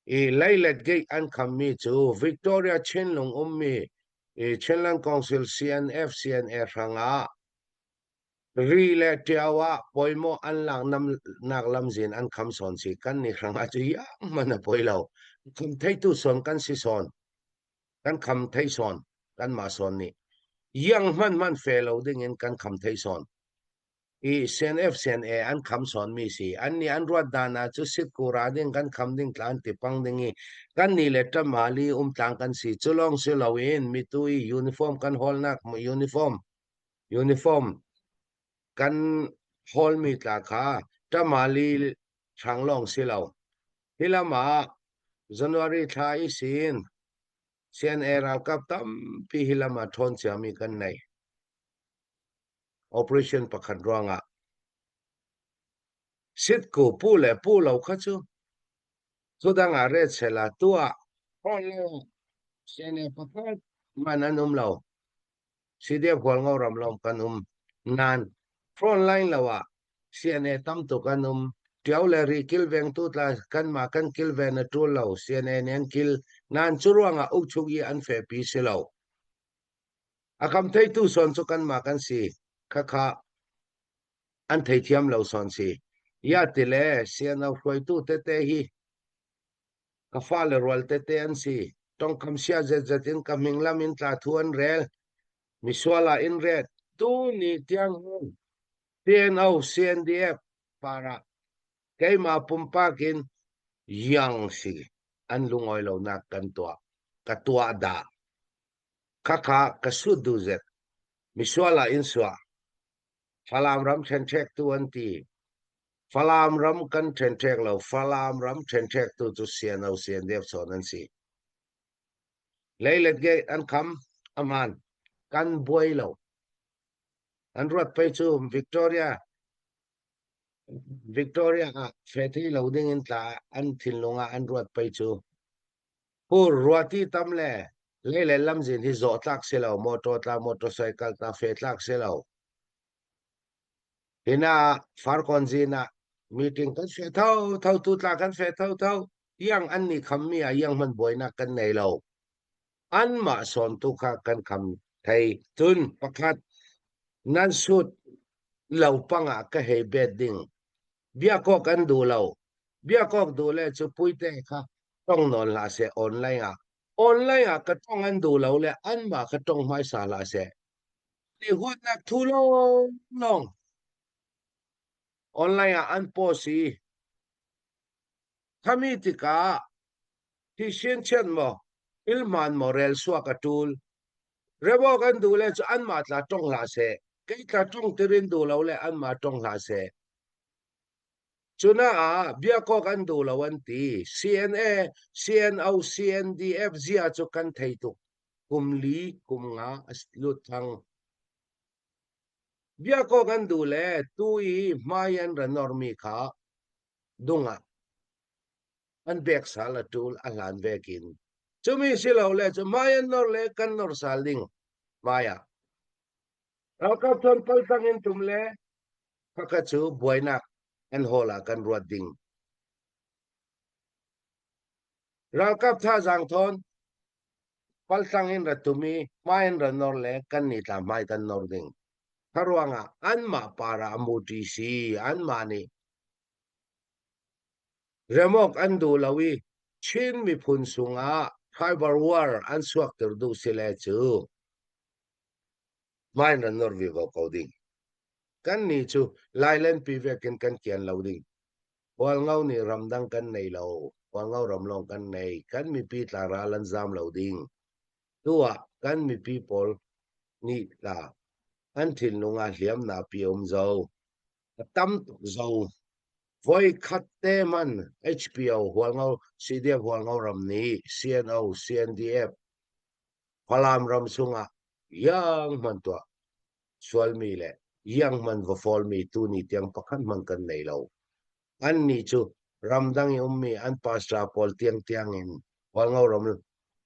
A: I leilet gate an khammi cu Victoria Chinlung ummi i Chinland Council CNF CNA hrangah ri le ṭiao ah pawimawh an lak nak lamzin an kham sawn si kan nih hrangah cu iang man a poi lo. Kham theitu sawn kan si sawn. Kan kham thei sawn kanmah sawn nih iang hman hman fe lo ding in kan kham thei sawn i CNF CNA an kham sawn mi si an nih an ruat dan ah cu sit ku ra ding kan kham ding tlan ti pang ding i kan ni le tamali um tlang kan si cu lawng si lo in mitu i uniform kan hawlnak uniform uniform kan hawlmi tla kha tamali hrang lawng si lo Hi lam ah January thla i sin CNA ralkap tampi hi lam ah ṭhawn ciami kan nei. Operation pakhat ruangah sitku pu le pu lo kha cu thudang ah ret sela tuah CNA pakhat man an um lo. CDF Hualngo ram lawng kan um. Nan front line lo ah CNA tam tuk an um. Ṭio le Rih kilvengtu tla kanmah kan kilven a ṭul lo. CNA nih an kil. Nain cu ruangah ukchuk i an fehpi si lo. A kam theitu sawn cu kanmah kan si. Khakha an theithiam lo sawn si. Ya ti le CNO hruaitu tete hi ka fale rual tete an si. Tongkam sia zetzet in ka hming lam in tla thu an rel. Misual ah in ret. Tu ni tiang hin CNO, CNDF parah keimah pumpak in yang si an lungawi lonak kan tuah. Ka tuah dah. Khakha ka sut du zet. Misual ah in suah. Falam ram ṭhenṭhektu an ti. Falam ram kan ṭhenṭhek lo. Falam ram ṭhenṭhektu cu CNO, CNDF chawn an si. Leilet gate an kham aman. Kan buai lo. An ruat pei cu Victoria Victoria ah fethi lo ding in tla an thinlung ah an ruat pei cu. Pur ruati tam le lei le lamzin hi zawh tlak si lo, motor tla, motorcycle tla fe tlak si lo. Hina farkawn zin ah meeting kan fe tho tho tu tla kan fe tho tho yang an ni kham mi ah yang man buainak kan nei lo. Anmah sawntu kha kan kham thei. Cun pakhat nan sut lo pangah ka hei bet ding. Biakawk an duh lo. Biakawk duh le cu puite kha tong nawn hlah seh online ah. Online ah ka tong an duh lo le anmah kha tong hmaisa hlah seh. Ni huatnak thu lawnglawng online ah an post i Khami tikah thisen chiat maw, ilhmaan maw rel suak a ṭul. Rewok an duh le cu anmah tla ṭong hlah seh. Kei tla ṭong tirin duh lo le anmah ṭong hlah seh. Cunaah biakawk an duh lo an ti. CNA, CNO, CNDF zia cu kan thei tuk. Kum li, kum nga a lut thang. Biakawk an duh le tu i hmai an ra normi kha dung ah an pek sal a ṭul a hlan vekin. Cumi si lo le cu hmai an nor le kan nor sal ding hmai ah. Ralkap thon paltang in tum le khakha cu buainak an hawl ah kan ruat ding. Ralkap thazaang thawn paltlang in ra tum i hmai in ra nor le kan ni tla hmai kan nor ding. Kha ruangah anmah para a muṭi si anmah nih Remawk an duh lo i Chin miphun sungah tribal war an suakter duh si le cu hmai na nor vivo ko ding. Kannih cu Lailenpi vekin kan kian lo ding. Hualngo nih ramdang kan nei lo. Hualngo ram lawng kan nei. Kan mipi tlangral an zam lo ding. Tu ah kan mipi pawl nih tla an thinlung ah hliamnak pi um zo. A tam tuk zo. Voikhat te man HPO Hualngo CDF Hualngo ram nih CNO CNDF Falam ram chungah iang hman tuah sualmi le iang hman va fawlmi tuni tiang pakhat hmanh kan nei lo. Annih cu ramdang i ummi an pastor pawl tiangtiang in Hualngo ram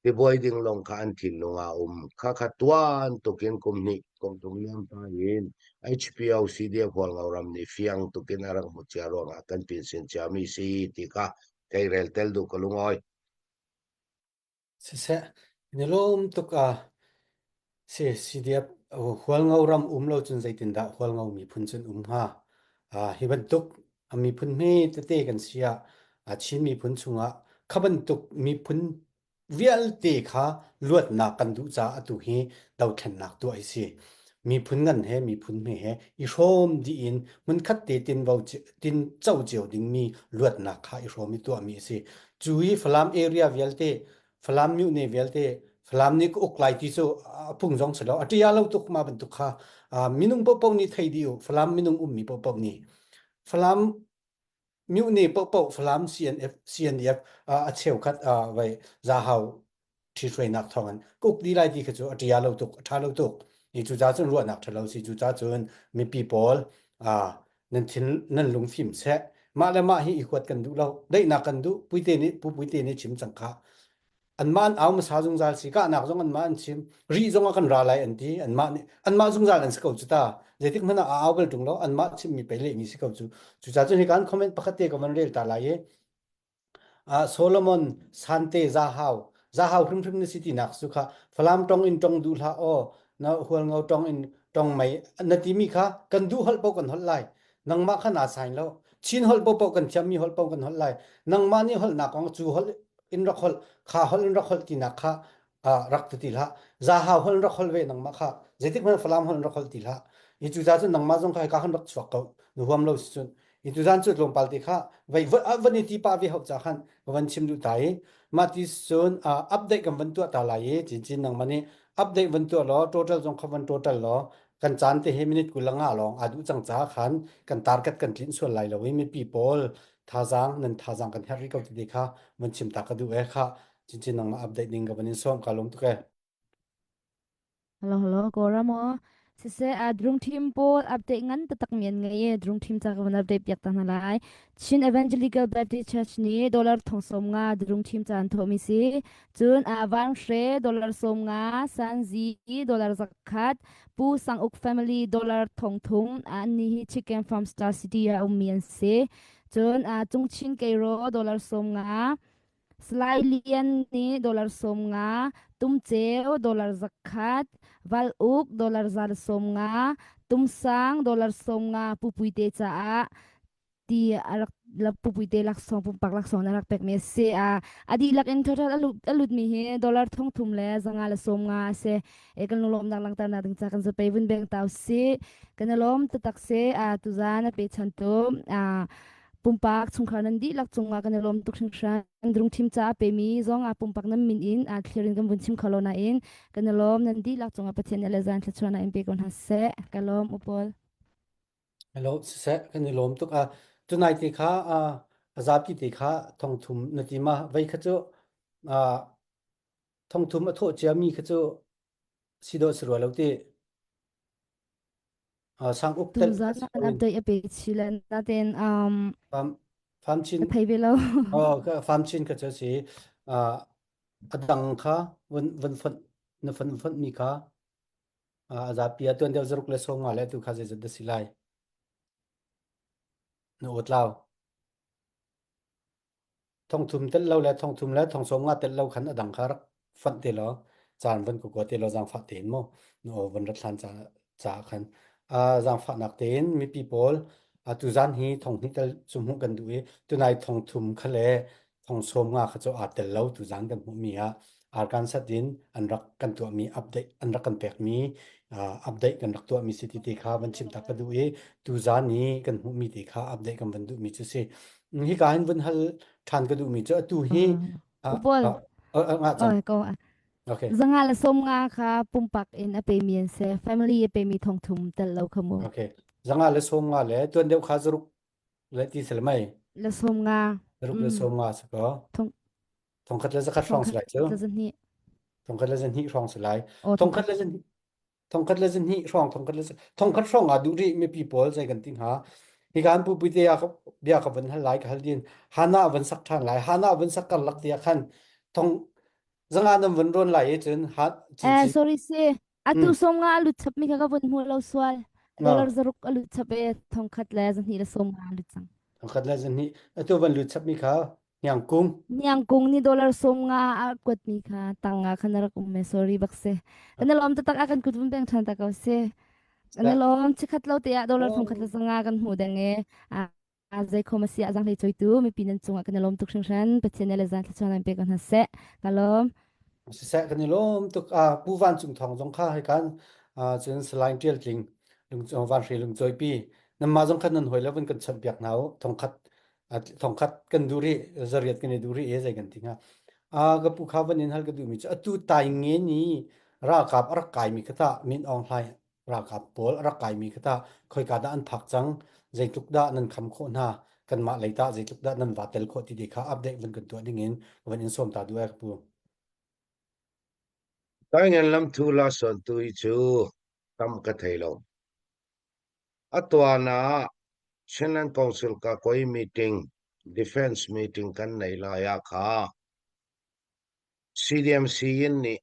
A: tibuai ding lawng kha an thinlung ah a um. Khakha tuan tukin kum hnih kum thum liamta in HPO CDF Hualngo ram nih fiang tukin a rak hmu cia ruangah kan pinsin ciami si ti kha kei rel tel duh ka lungawi.
B: Siseh, na lawm tuk a si CDF Hualngo ram um lo cun zeitindah Hualngo miphun cun um hnga? Hi bantuk a miphun hme tete kan si ah Chin miphun chungah kha bantuk miphun vialte kha luatnak kan duh caah atu hi dothlennak tuah hi si. Miphun ngan he miphun hme he i hrawm dih in hmunkhat te tinvo tin co cio dingmi luatnak kha i hrawm i tuahmi a si. Cu i Falam area vialte, Falam myone vialte, Falam nih ka uk lai ti cu a phung zong si lo. A ṭia lo tuk ma bantuk kha minung paohpaoh nih thei dih u. Falam minung ummi paohpaoh nih. Falam myone paohpaoh Falam CNF, CNDF a cheukhat vai zahau ṭhithruainak thawngin ka uk dih lai ti kha cu a ṭia lo tuk, a ṭha lo tuk. I cucaah cun ruahnak ṭha lo si. Cucaah cun mipi pawl nan thin nan lung fim seh. Mah le mah hi i huat kan duh lo. Daihnak kan duh. Puite nih Pu Puite nih chim cang kha. Anmah an au hmasa zungzal si kahnak zong anmah an chim rih zong ah kan ra lai an ti anmah nih anmah zungzal an si ko cu ta zeitik hmanh ah a au bal ṭung lo anmah chimmi pei lehmi si ko cu cucaah cun hika an comment pakhat te ka van rel ta lai i uh, Solomon Sante Zahau Zahau hrimhrim na si tinak su kha Falam tong in tong duh hlah aw na hualngo tong in tong mei na timi kha kan duh holh paoh kan holh lai nangmah kha naa sain lo Chin holh paohpaoh kan thiammi holh paoh kan holh lai nangmah nih holhnak kong cu holh in rak holh kha holh in rak holh tinak kha rak ti ti hlah zahau holh in rak holh ve nangmah kha zeitik hmanh Falam holh in rak holh ti hlah i cu ca cun nangmah zong kha ka han rak chuak ko na huam lo si cun i tu zan cu tlawmpal te kha vai van i ti pa ve hau cha khan ka van chim duh ta i mah ti cun update kan van tuah ta lai i cin cin nangmah nih update van tuah law total zong kha van total law kan caan te hi minute 20 nga lawng aa duh cang ca khan kan target kan tlinh sual lai lo i mipi pawl thazaang nan thazaang kan herh rih ko ti kha van chim ta ka duh e kha chinchin nangmah update ding ka van in sawm ka lawm tuk e
D: Hello hello Kawlram maw siseh a drung team pawl update ngan taktak mi an ngei i drung team ca ka van update piak ta hna lai Chin Evangelical Baptist Church nih dollar thong 50 drung team ca an thawhmi si cun a Van Hre dollar 50 Sanzi dollar 100 Pu Sang Uk family dollar 3000 an ni hi Chicken Farm Star City ah ummi an si cun a Cung Chin Keiro dollar 50 Salai Lian nih dollar 50, Tum Ceu dollar 100, Val Uk dollar 150, Tum Sang dollar 50 Pu Puite caah ti a rak la Pu Puite laksawng pumpak laksawng na rak pekmi a si. A a dihlak in total a lut a lutmi hi dollar 3000 le 550 a si. E kan lunglawmnak langhternak ding ca kan zapei vun beng tau si. Kan i lawm taktak si. A tuzan a pechan tu a pumpak chungkhar nan dihlak cungah kan i lawm tuk hringhran. Rungthim ca a pemi zong ah pumpak nan min in aa thlir in kan vun chim kho lo nain kan i lawm nan dihlak cungah Pathian nih le zan thluachuahnak in pe ko hna seh. Ka lawm u Paul.
B: Hello, siseh kan i lawm tuk a tunai te kha a a zapi te kha thongthum na ti ma vei kha cu a thongthum a thawh cia mi kha cu si dawh si rua lo ti Sang uk telh
D: Tuzan
B: kha si
D: an
B: loin
D: update a pe chi le natin um
B: farm farm chin
D: ka thei ve lo.
B: oh ka farm chin kha cu si uh, a dang kha vun vun fonh na fonh fonh mi kha uh, a zapi a tuan deuh zaruk le sawm nga le tu kha zeizat dah si lai na awtlau Thongthum telh lo le thongthum le thongsawm nga telh lo khan a dang kha rak fonh te law caan van ka kua te law zaangfah tein mu na aw van rat hlan ca caah khan uh, zaangfahnak tein mipi pawl uh, tuzan hi thonghnih tel cu hmuh kan duh i tunai thongthum kha le thongsawm nga kha cu aa tel lo tuzan kan hmuhmi ah arkan sat in an rak kan tuahmi update an rak kan pekmi uh, update kan rak tuahmi si ti te kha van chim ta ka duh i tuzan i kan hmuhmi te kha update kan van duhmi cu si Hika hin vun hal ṭhan ka duhmi cu atu hi
D: U Paul,
B: ngah cang.
D: oi ko.
B: Okay.
D: Zanga le som nga kha pumpak in a pemi an si. Family a pemi thong thum tel lo kha mu.
B: Okay. Zanga le som nga le tuan deuh kha zaruk le ti sel mai.
D: Le som nga.
B: Zaruk le som nga si ko.
D: Thong
B: Thong khat le zakhat hrawng si lai cu.
D: Le zahnih.
B: Thong khat le zahnih hrawng si lai.
D: Oh,
B: Thong khat le zahnih thongkhat le zahnih hrawng thongkhat le thongkhat hrawng ah duh rih mipi pawl zei kan ti hnga hika an pupi te ah bia ka van hal lai ka hal din hana van sak ṭhan lai hana van sak karlak ti ah khan thong zanga nan van rawn lai i cun ha
D: Eh sorry si atu som nga alut chap mi kha ka vun hmu lo sual dollar zaruk alut chap e thongkhat le zahnih le som nga alut cang
B: thongkhat le zahnih atu van lut chap mi kha Hniang Kung.
D: Hniang Kung nih dollar 50 a kuatmi kha tang nga khan a rak um e sorry bak si. Kan i lawm taktak a kan kut vun peng ṭhan ta ko si. Kan i lawm chikhat lo te ah dollar 100 le zanga kan hmuh deng e. A zei khom a si a zang hlei choitu mipi nan cungah kan i lawm tuk hringhran Pathian nih le zan thluachuah nan pe ko hna seh. Ka lawm.
B: Siseh kan i lawm tuk a Pu Van Cung Thawng zong kha hei kan cun Salai Tial Tling lung Van Hre lung cawipi nanmah zong khan nan hawi le vun kan chawnh piak hna u thongkhat thongkhat kan duh rih zariat kan i duh rih e zei kan ti hnga a ka pu kha van in hal ka duhmi cu atu tai nge ni ralkap a rak kaimi kha tah Min Aung Hlaing ralkap pawl a rak kaimi kha tah khoika dah an phak cang zeitluk dah nan kham khawh hna kanmah lei tah zeitluk dah nan va tel khawh ti ti kha update van kan tuah ding in van in sawm ta duh ai ka pu
A: Taingen lamthu la sawn tu hi cu tam ka thei lo. A tuan ah Chinland Council ka koi meeting, defense meeting kan nei lai ah kha. CDM Siyin nih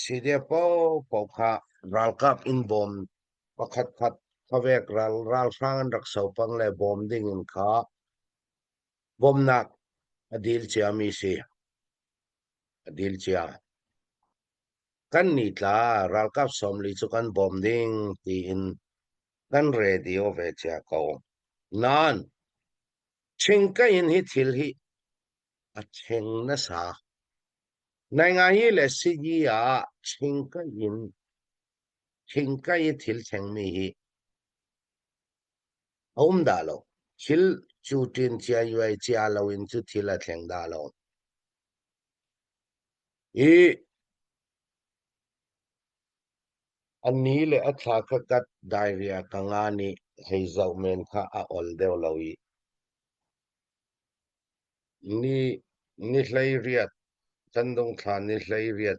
A: CDF paohpaoh kha ralkap inn bawm pakhatkhat khuavek ral ralhrang an rak sopang le bawm ding in kha bawmnak a dil ciami si. A dil cia. Kan nih tla ralkap 40 cu kan bawm ding tiin kan radio ve cia ko. Nain Chingka in hi thil hi a thleng nasa. Naingai le sigi ah chingka in chingka i thil thlengmi hi a um dah lo. Thil cu ṭin cia yuai cia lo in cu thil a thleng dah lo. I a ni le a thla kha kat diarrhea ka nga nih hei zoh men kha a ol deuh lo i Ni ni 18 Candung thla ni 18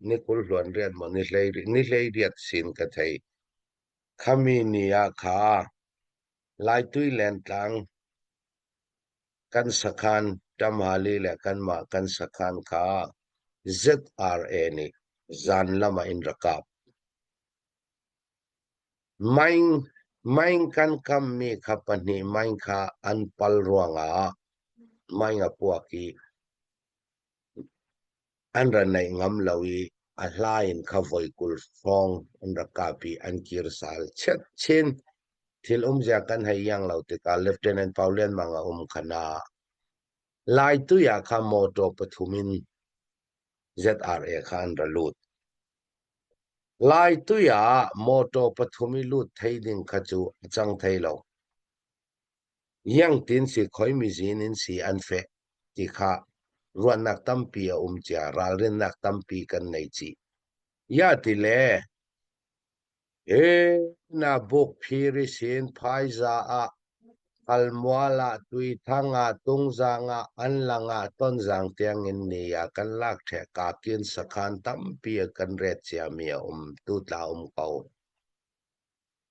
A: ni 20 hluan riat maw ni 18 ni 18 sin ka thei. Khami ni ah kha Laitui lentlang kan sakhan Tamhali le kanmah kan sakhan kha ZRA nih zan lam ah in rak kap. Maing maing kan kammi kha pahnih maing kha an pal ruangah maing a puak i an ra naih ngam lo i a hla in kha voi 20 hrawng an rak kap i an kir sal chet chin. Thil umzia kan hei iang lo tikah Lieutenant Pau Lian Mang a um kha na Laitui ah kha motor pathum in ZRA kha an ra lut. Laitui ah motor pathum i lut thei ding kha cu a cang thei lo. Iangtin si khoi mizin in si an feh ti kha ruahnak tampi a um cia, ralrinnak tampi kan nei chih. Ya ti le Hi na bukphir i sin phaiza ah, Kalmual ah, Tuithang ah, Tungzang ah, Anlang ah, Tonzang tiangin ni ah kan lak ṭheh kakin sakhan tampi a kan ret ciami a um tutla um ko.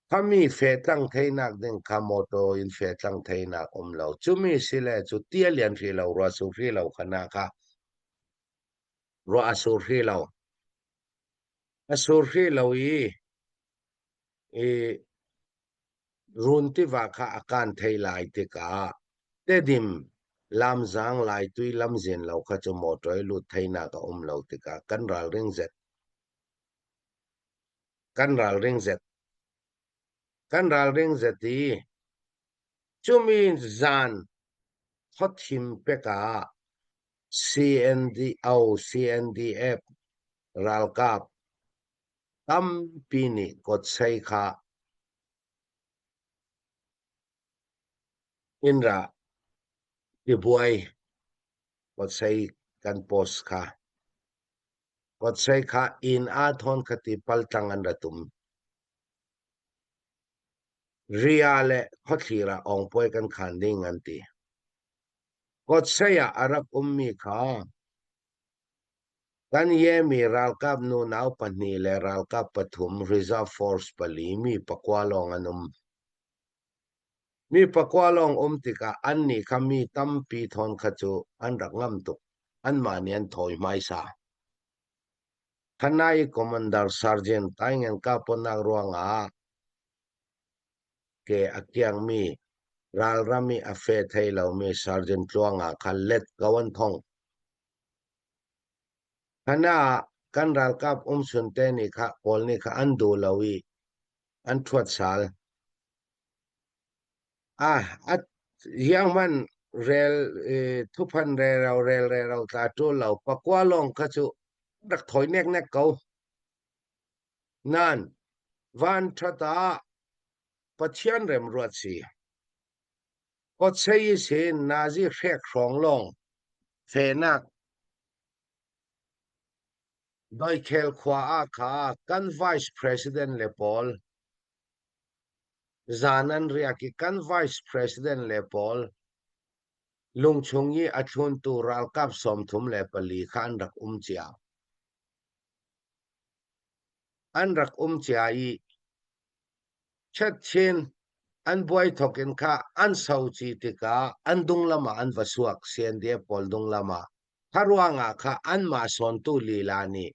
A: Khami fetlang theinak ding kha motor in fetlang theinak um lo. Cumi sile cu tia lian hri lo, rua sur hri lo khana kha ruah a sur hri lo. A sur hrih lo i i run tiva kha a kan thei lai tikah Tedim lamzaang Laitui lamzin lo kha cu motor i lut theinak a um lo tikah kan ralring zet. Kan ralring zet. Kan ralring zet i cumi zan khuathim pek ah CNDO, CNDF ralkap tampi nih kawtsei kha in ra tibuai kawtsei kan post kha kawtsei kha inn aa thawn kha ti paltlang an ra tum. Ria le khuathlir ah ongpuai kan khan ding an ti. Kawtsei ah a rak ummi kha kan yemi ralkap nunau pahnih le ralkap pathum reserve force pali mi pakua lawng an um. Mi pakua lawng um tikah annih kha mi tampi thawn kha cu an rak ngam tuk. Anmah nih an thawi hmaisa. Khanai Commander Sergeant Taingen kahponak ruangah ke a kiangmi ralram i a fe thei lomi Sergeant Tluanga kha let ko an thong. Hana kan ralkap umchun te nih kha pawl nih kha an duh lo i an ṭhuat sal. Ah, a hiang man rel thuphan rero rel rero tla ṭul lo pakua lawng kha cu rak thawi neknek ko. Nan van ṭhat ah Pathian remruat si. Kawtsei i sin nazi hrek hrawng lawng fenak Doikhel khua ah kha kan vice president le pawl zan an riak i kan vice president le pawl lungchung i a thluntu ralkap 34 kha an rak um cia. An rak um cia i chetchin an buai thok in kha an soci tikah an dunglam ah an va suak CNDF pawl dunglam ah. Kha ruangah kha anmah sawntu lila nih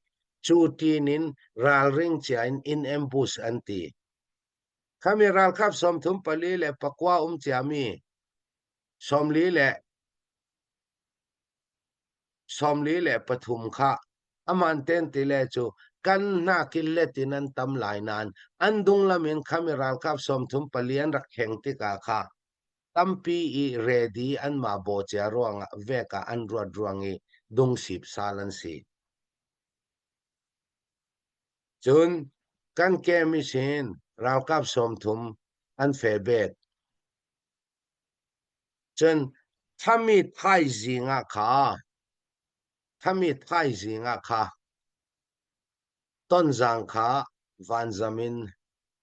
A: cu tin in ralring cia in in ambush an ti. Khami ralkap 34 le pakua um ciami 40 le 43 kha aman ten ti le cu kan hnakin let in an tam lai nain an dunglam in khami ralkap 34 an rak kheng tikah kha tampi i ready anmah bawcia ruangah vek ah an ruat ruang i dungsip sal an si. Cun kan kem i sin ralkap 30 an fe bet. Cun thami thaizing ah kha thami thaizing ah kha Tonzang kha vanzam in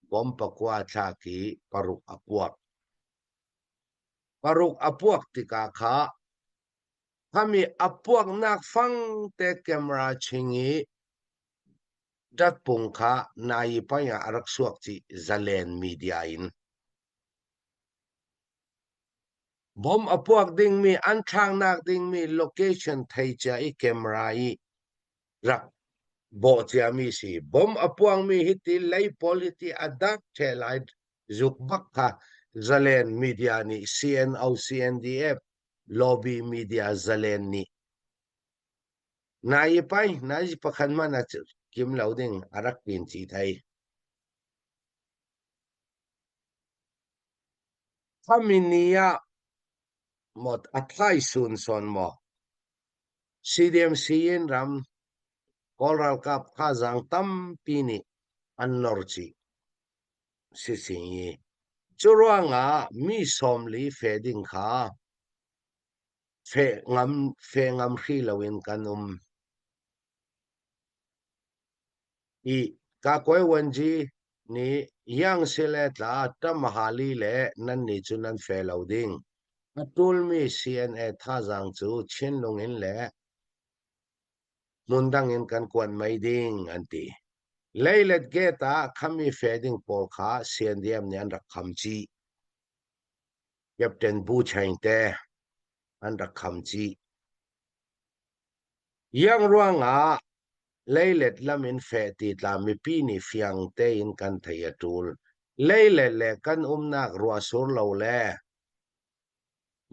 A: bom pakua thlak i paruk a puak. Paruk a puak tikah kha khami a puaknak fangte camera ching i datpung kha nai pai ah a rak suak chih Zalen media in. Bom a puak dingmi an thlaknak dingmi location thei cia i camera i rak bawh ciami si. Bom a puangmi hiti lei pawl hiti a dak ṭhe lai zuk bak kha Zalen media nih CNO CNDF lobby media Zalen nih nai pai nai pakhat man a kim lo ding a rak tin ci thei. Khami ni ah maw a thai sun sawn maw CDMC in ram Kawl ralkap thazaang tampi nih an nor chih si si. Cu ruangah mi 40 fe ding kha fe ngam fe ngam hri loin kan um. I Kakwe-Wanji nih Yang Sile tla Tamahali le nannih cu nan fe lo ding. A ṭulmi CNA thazaang cu Chinlung in le hmundang in kan kuat mei ding an ti. Leilet gate ah khami fe ding pawl kha CNDF nih an rak kham chih. Captain Bu Chaing te an rak kham chih. Iang ruangah leilet lam in feh ti tla mipi nih fiang tein kan thei a ṭul. Leilet le kan umnak ruahsur lo le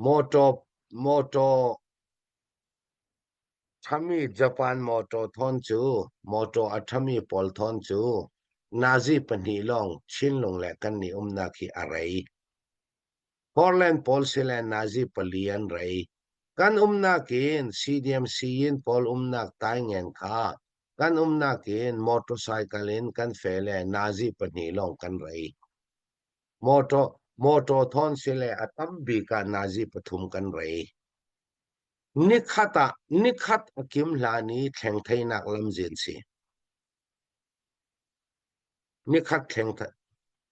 A: mawṭaw mawṭaw ṭhami Japan mawṭaw thawn cu mawṭaw a ṭhami pawl thawn cu nazi pahnih lawng Chinlung le kannih umnak hi a rei. Portland pawl sile nazi pali an rei. Kan umnak in CDM siyin pawl umnak taingen kha kan umnak in motorcycle in kan fe le nazi pahnih lawng kan rei. Motor motor thawn sile a tam bik ah nazi pathum kan rei. Nikhat ah nikhat a kim hlan i thleng theinak lamzin si. Nikhat thleng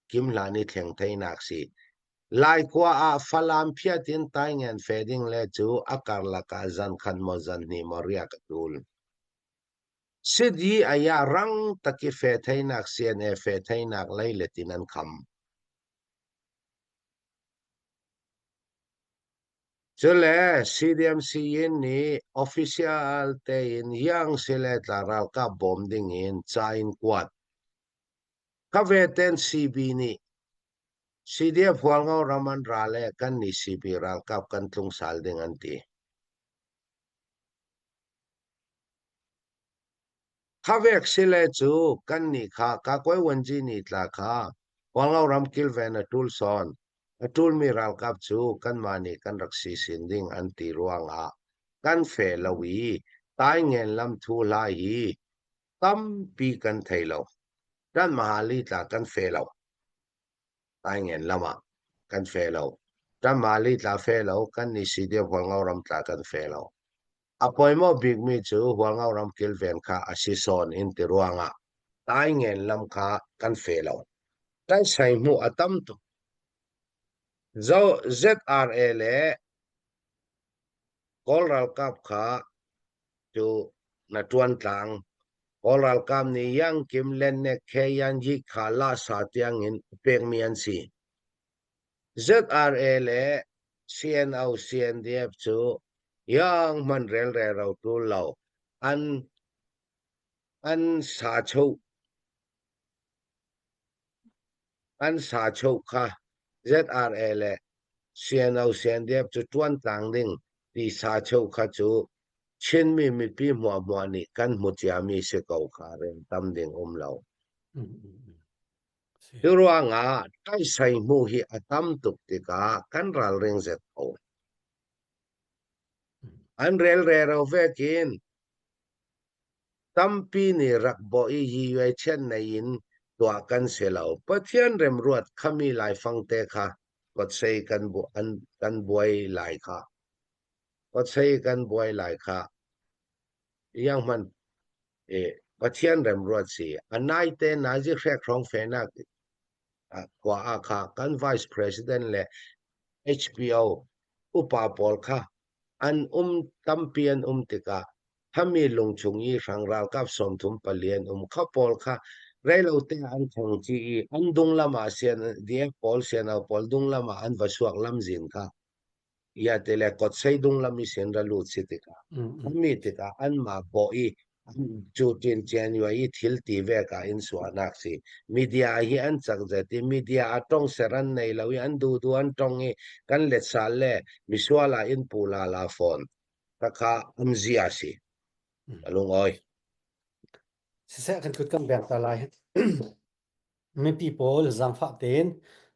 A: kim hlan i thleng theinak si. Laikua ah Falam phiat in taingen fe ding le cu a karlak ah zan khat maw zan hnih maw riak a tul. Sidi aya rang taki fe theinak CNA fe theinak leilet in an kham. Cule CDMC in nih official tein Yang sile tla ralkap bawm ding in ca in kuat. Ka ve ten CB nih CDF Hualngo ram an ra le kan nih CB ralkap kan tlung sal ding an ti. Khavek sile cu kan nih kha Kakoi Wanji nih tla kha Hualngo ram kilven a tul sawn. A ṭulmi ralkap cu kanmah nih kan rak si sin ding an ti ruangah kan fe lo i Taingen lam thu hla hi tampi kan thei lo. Kan Mahali tla kan fe lo. Taingen lam ah kan fe lo. Kan Mahali tla fe lo, kan nih CDF Hualngo ram tla kan fe lo. A poimawh bikmi cu Hualngo ram kilven kha a si sawn in ti ruangah Taingen lam kha kan fe lo. Kan sai hmuh a tam tuk. Zo ZRA le Kawl ralkap kha cu na ṭuan tlang. Kawl ralkap nih Yang Kim Lennek Khe Yan Yi kha lahsa tiangin pekmi an si. ZRA le CNO CNDF cu Iang hmanh relrero ṭul lo. An an sa cho an sa cho kha ZRA le CNO CNDF cu ṭuan tlang ding ti sa cho kha cu Chinmi mipi hmuahhmuah nih kan hmu ciami si ko kha rel tam ding um lo. Cu ruangah ṭaisai hmuh hi a tam tuk tikah kan ralring zet ko. An rel rero vekin tampi nih rak bawh i hi yuai chiat nei in tuah kan si lo. Pathian remruat khami laifang te kha kawtsei kan bu an kan buai lai kha. Kawtsei kan buai lai kha. Yang hman e Pathian remruat si. A naite nazi hrek hrawng fenak khua ah kha kan vice president le HBO upa pawl kha an um tampi an um tikah thami lungchung i hrang ralkap 34 an um kha pawl kha reilo te an thong chi i an dung lam ah sian DF pawl siano pawl dung lam ah an va suak lamzin kha ia te le kotsei dung lam i sin ra lut si tikah mi tikah anmah bawh i cu tin chen yue i thil ti ve ka in suahnak si media hi an cak zet i media a tong ser an nei lo i an du du an tong i kan let sal le misual ah in pu la la fawn khakha an zia si alung oi
B: Siseh kan kut kan beng ta lai. Mipi pawl zaangfah tein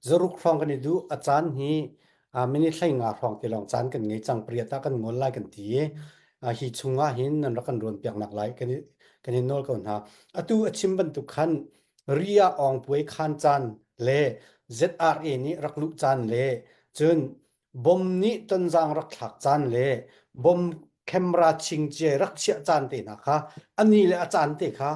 B: zaruk hrawng kan i duh. A caan hi minute 15 hrawng te lawng caan kan ngei cang. Pariat ah kan ngol lai kan ti i hi chung ah hin nan rak kan ruan piak nak lai kan i kan i nawl ko hna. Atu a chim bantuk khan Ria Awng Puai khan caan le ZRA nih rak luh caan le cun Bom nih tonzaang rak thlak caan le bom camera chingciai rak chiah caan te hna kha a ni le a caan te kha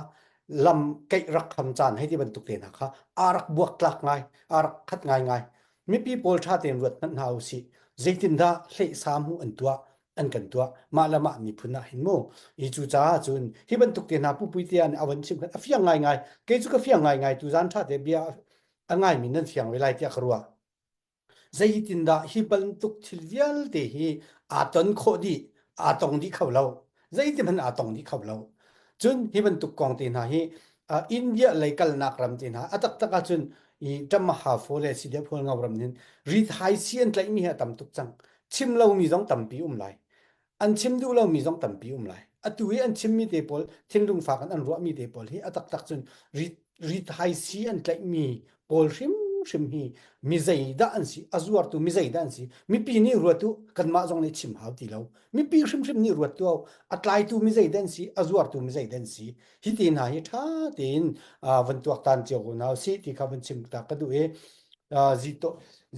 B: lam keih rak kham caan hei ti bantuk te hna kha aa rak buaktlak ngai aa rak khat ngaingai mipi pawl ṭha tein ruat hmanh hna usih zeitindah hlehsa hmuh an tuah an kan tuah mah le mah miphun ah hin mu i cu caah cun hi bantuk te hna pupui te nih a von chim khan a fiang ngaingai kei cu ka fiang ngaingai tu zan ṭha te bia a ngaimi nan fiang ve lai tiah ka ruah Zeitindah hi bantuk thil vialte hi aa ton khawh dih, aa tong dih kho lo. Zeitihmanh aa tong dih kho lo. Cun hi bantuk kong te hna hi uh, India lei kalnak ram te hna a taktak ahcun i Ṭamahafo le Sidiaphual ngau ram nin rithaisi an tlaihmi hi a tam tuk cang. Chim lomi zong tampi um lai. An chim duh lomi zong tampi um lai. Atu i an chimmi te pawl thinlung fak in an ruahmi te pawl hi a taktak cun rit rithaisi an tlaihmi pawl hrimhrim hi mi zeidah an si a zuartu mi zeidah an si mipi nih ruat u kanmah zong nih chim hau ti lo mipi hrimhrim nih ruat tu a tlaitu mi zeidah an si a zuartu mi zeidah an si hi te hna hi ṭha tein van tuaktan cio ko hna usih ti kha van chim ta ka duh i zi to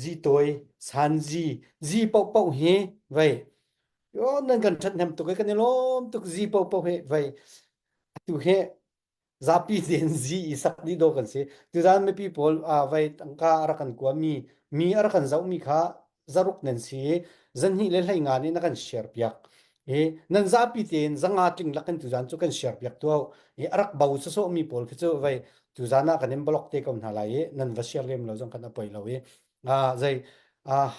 B: zi toi san zi zi paohpaoh hi vei Yo nan kan ṭhathnem tuk i kan i lawm tuk zi paohpaoh hi vei atu hi zapi tein zi i sak dih dawh kan si. Tuzaan mipi pawl vei tangka a rak kan kua mi mi a rak kan zoh mi kha zaruk nan si i zanhnih le 15 nih na kan share piak. I nan zapi tein zanga tling lak in tuzaan cu kan share piak tuah i a rak bo sawsawh mi pawl khi cu vei tuzaan ah kan in block te ko hna lai i nan va share lem lo zong kan a poi lo i zei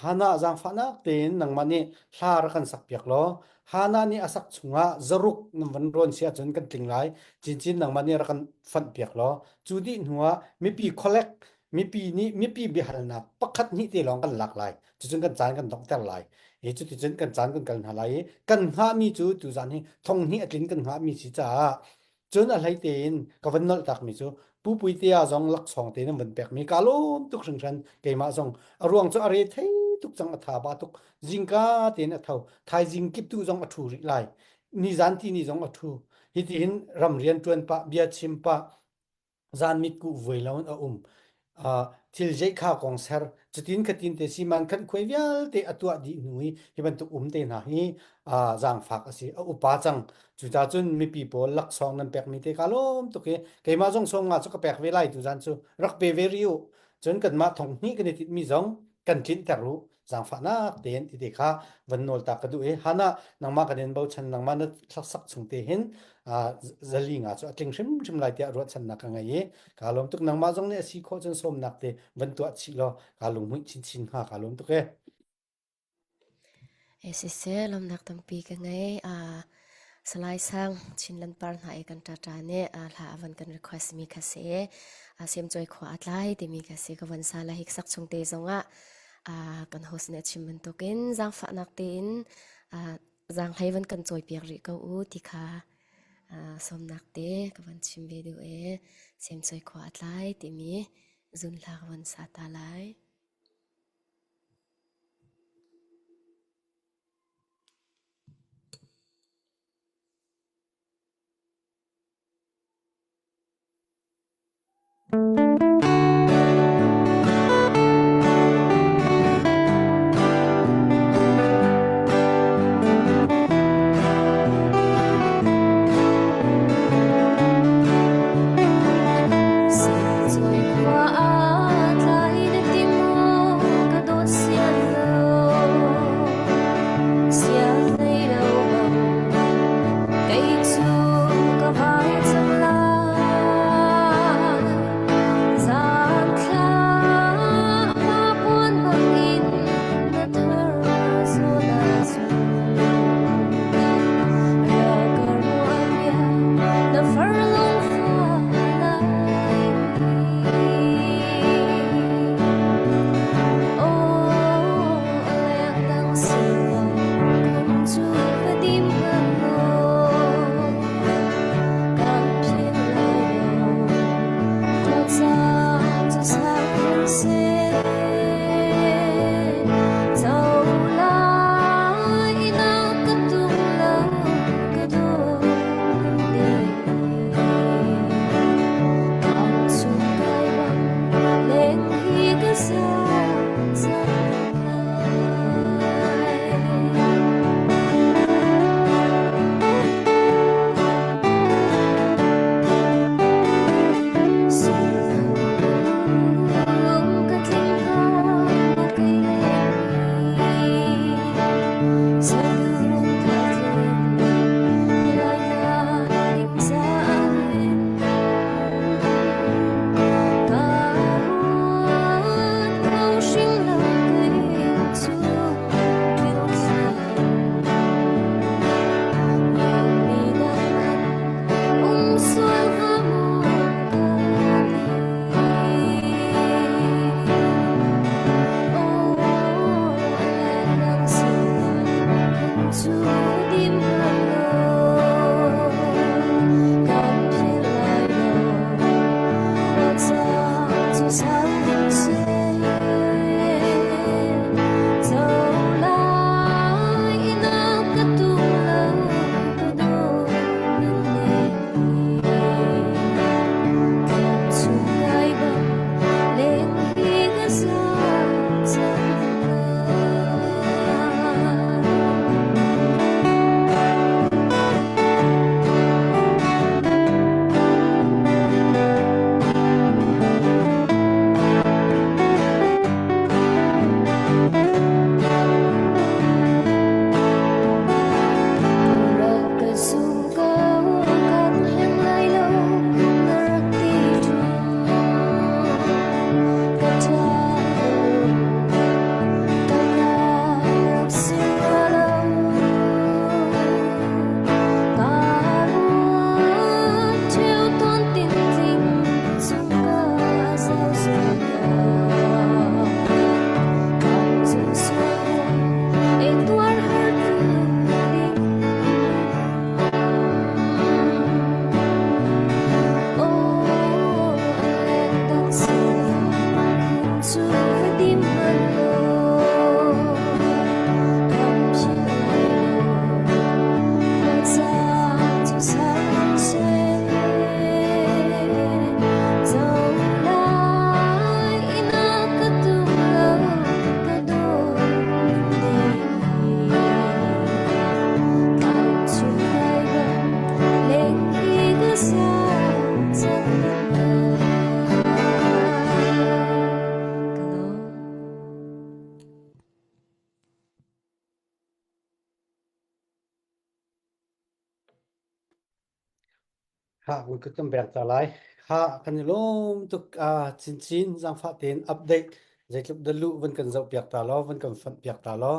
B: Hannah zaangfahnak tein nangmah nih hla rak kan sak piak law Hannah nih a sak chungah zaruk nan van rawn si ahcun kan tling lai cincin nangmah nih rak kan fanh piak law cu dih hnuah mipi collect mipi nih mipi biahalnak pakhat hnih te lawng kan lak lai cucun kan caan kan donghter lai i cuticun kan caan kan kal hna lai i kan hngahmi cu tuzaan hi thong hnih a tlin kan hngahmi si caah Cun a hlei tein ka van nolh takmi cu Pu Puitea zong laksawng tein an van pekmi ka lawm tuk hringhran keimah zong a ruang cu a re thei tuk cang a tha ba tuk zingka tein a tho thaizing kiptu zong a thu rih lai nizan ti ni zong a thu hitihin ram rian tuan pah bia chim pah zan mitkuh vuai lo in a um thil zeih kha kong ser cutin khatin te siman khan khuai vialte a tuah dih hnu i hi bantuk um te hna hi zaangfak a si a upa cang cuta cun mipi pawl laksawng nan pekmi te ka lawm tuk i keimah zong sawm nga cu ka pek ve lai tu zan cu rak pe ve rih u cun kanmah thong hnih kan i tinhmi zong kan tlinter u zaangfahnak tein ti te kha van nawl ta ka duh i hana nangmah kan in bochan nangmah na sak chung te hin zali nga cu a tling hrimhrim lai tiah ruahchannak ka ngei i ka lawm tuk nangmah zong nih a si khawh cun sawmnak te van tuah chih law ka lunghmuih chinchin hnga ka lawm tuk e.
C: Siseh lawmhnak tampi ka ngei. Salai Sang Chinland Par hna i kan ṭaṭa nih hla a van kan request mi kha si. Semcawi khua a tlai timi kha si. Ka van sa la hik sak chung te zongah kan host nih a chim bantukin zaangfahnak tein zaanghlei van kan cawipiak rih ko u ti kha sawmnak te ka van chim ve duh i semcawi khua a tlai timi zun hla ka van sa ta lai.
B: Ha ka kan pek ta lai. Ha kan i lawm tuk chinchin zaangfah tein update zeitluk dah luh van kan zoh piak ta law van kan fanh piak ta law.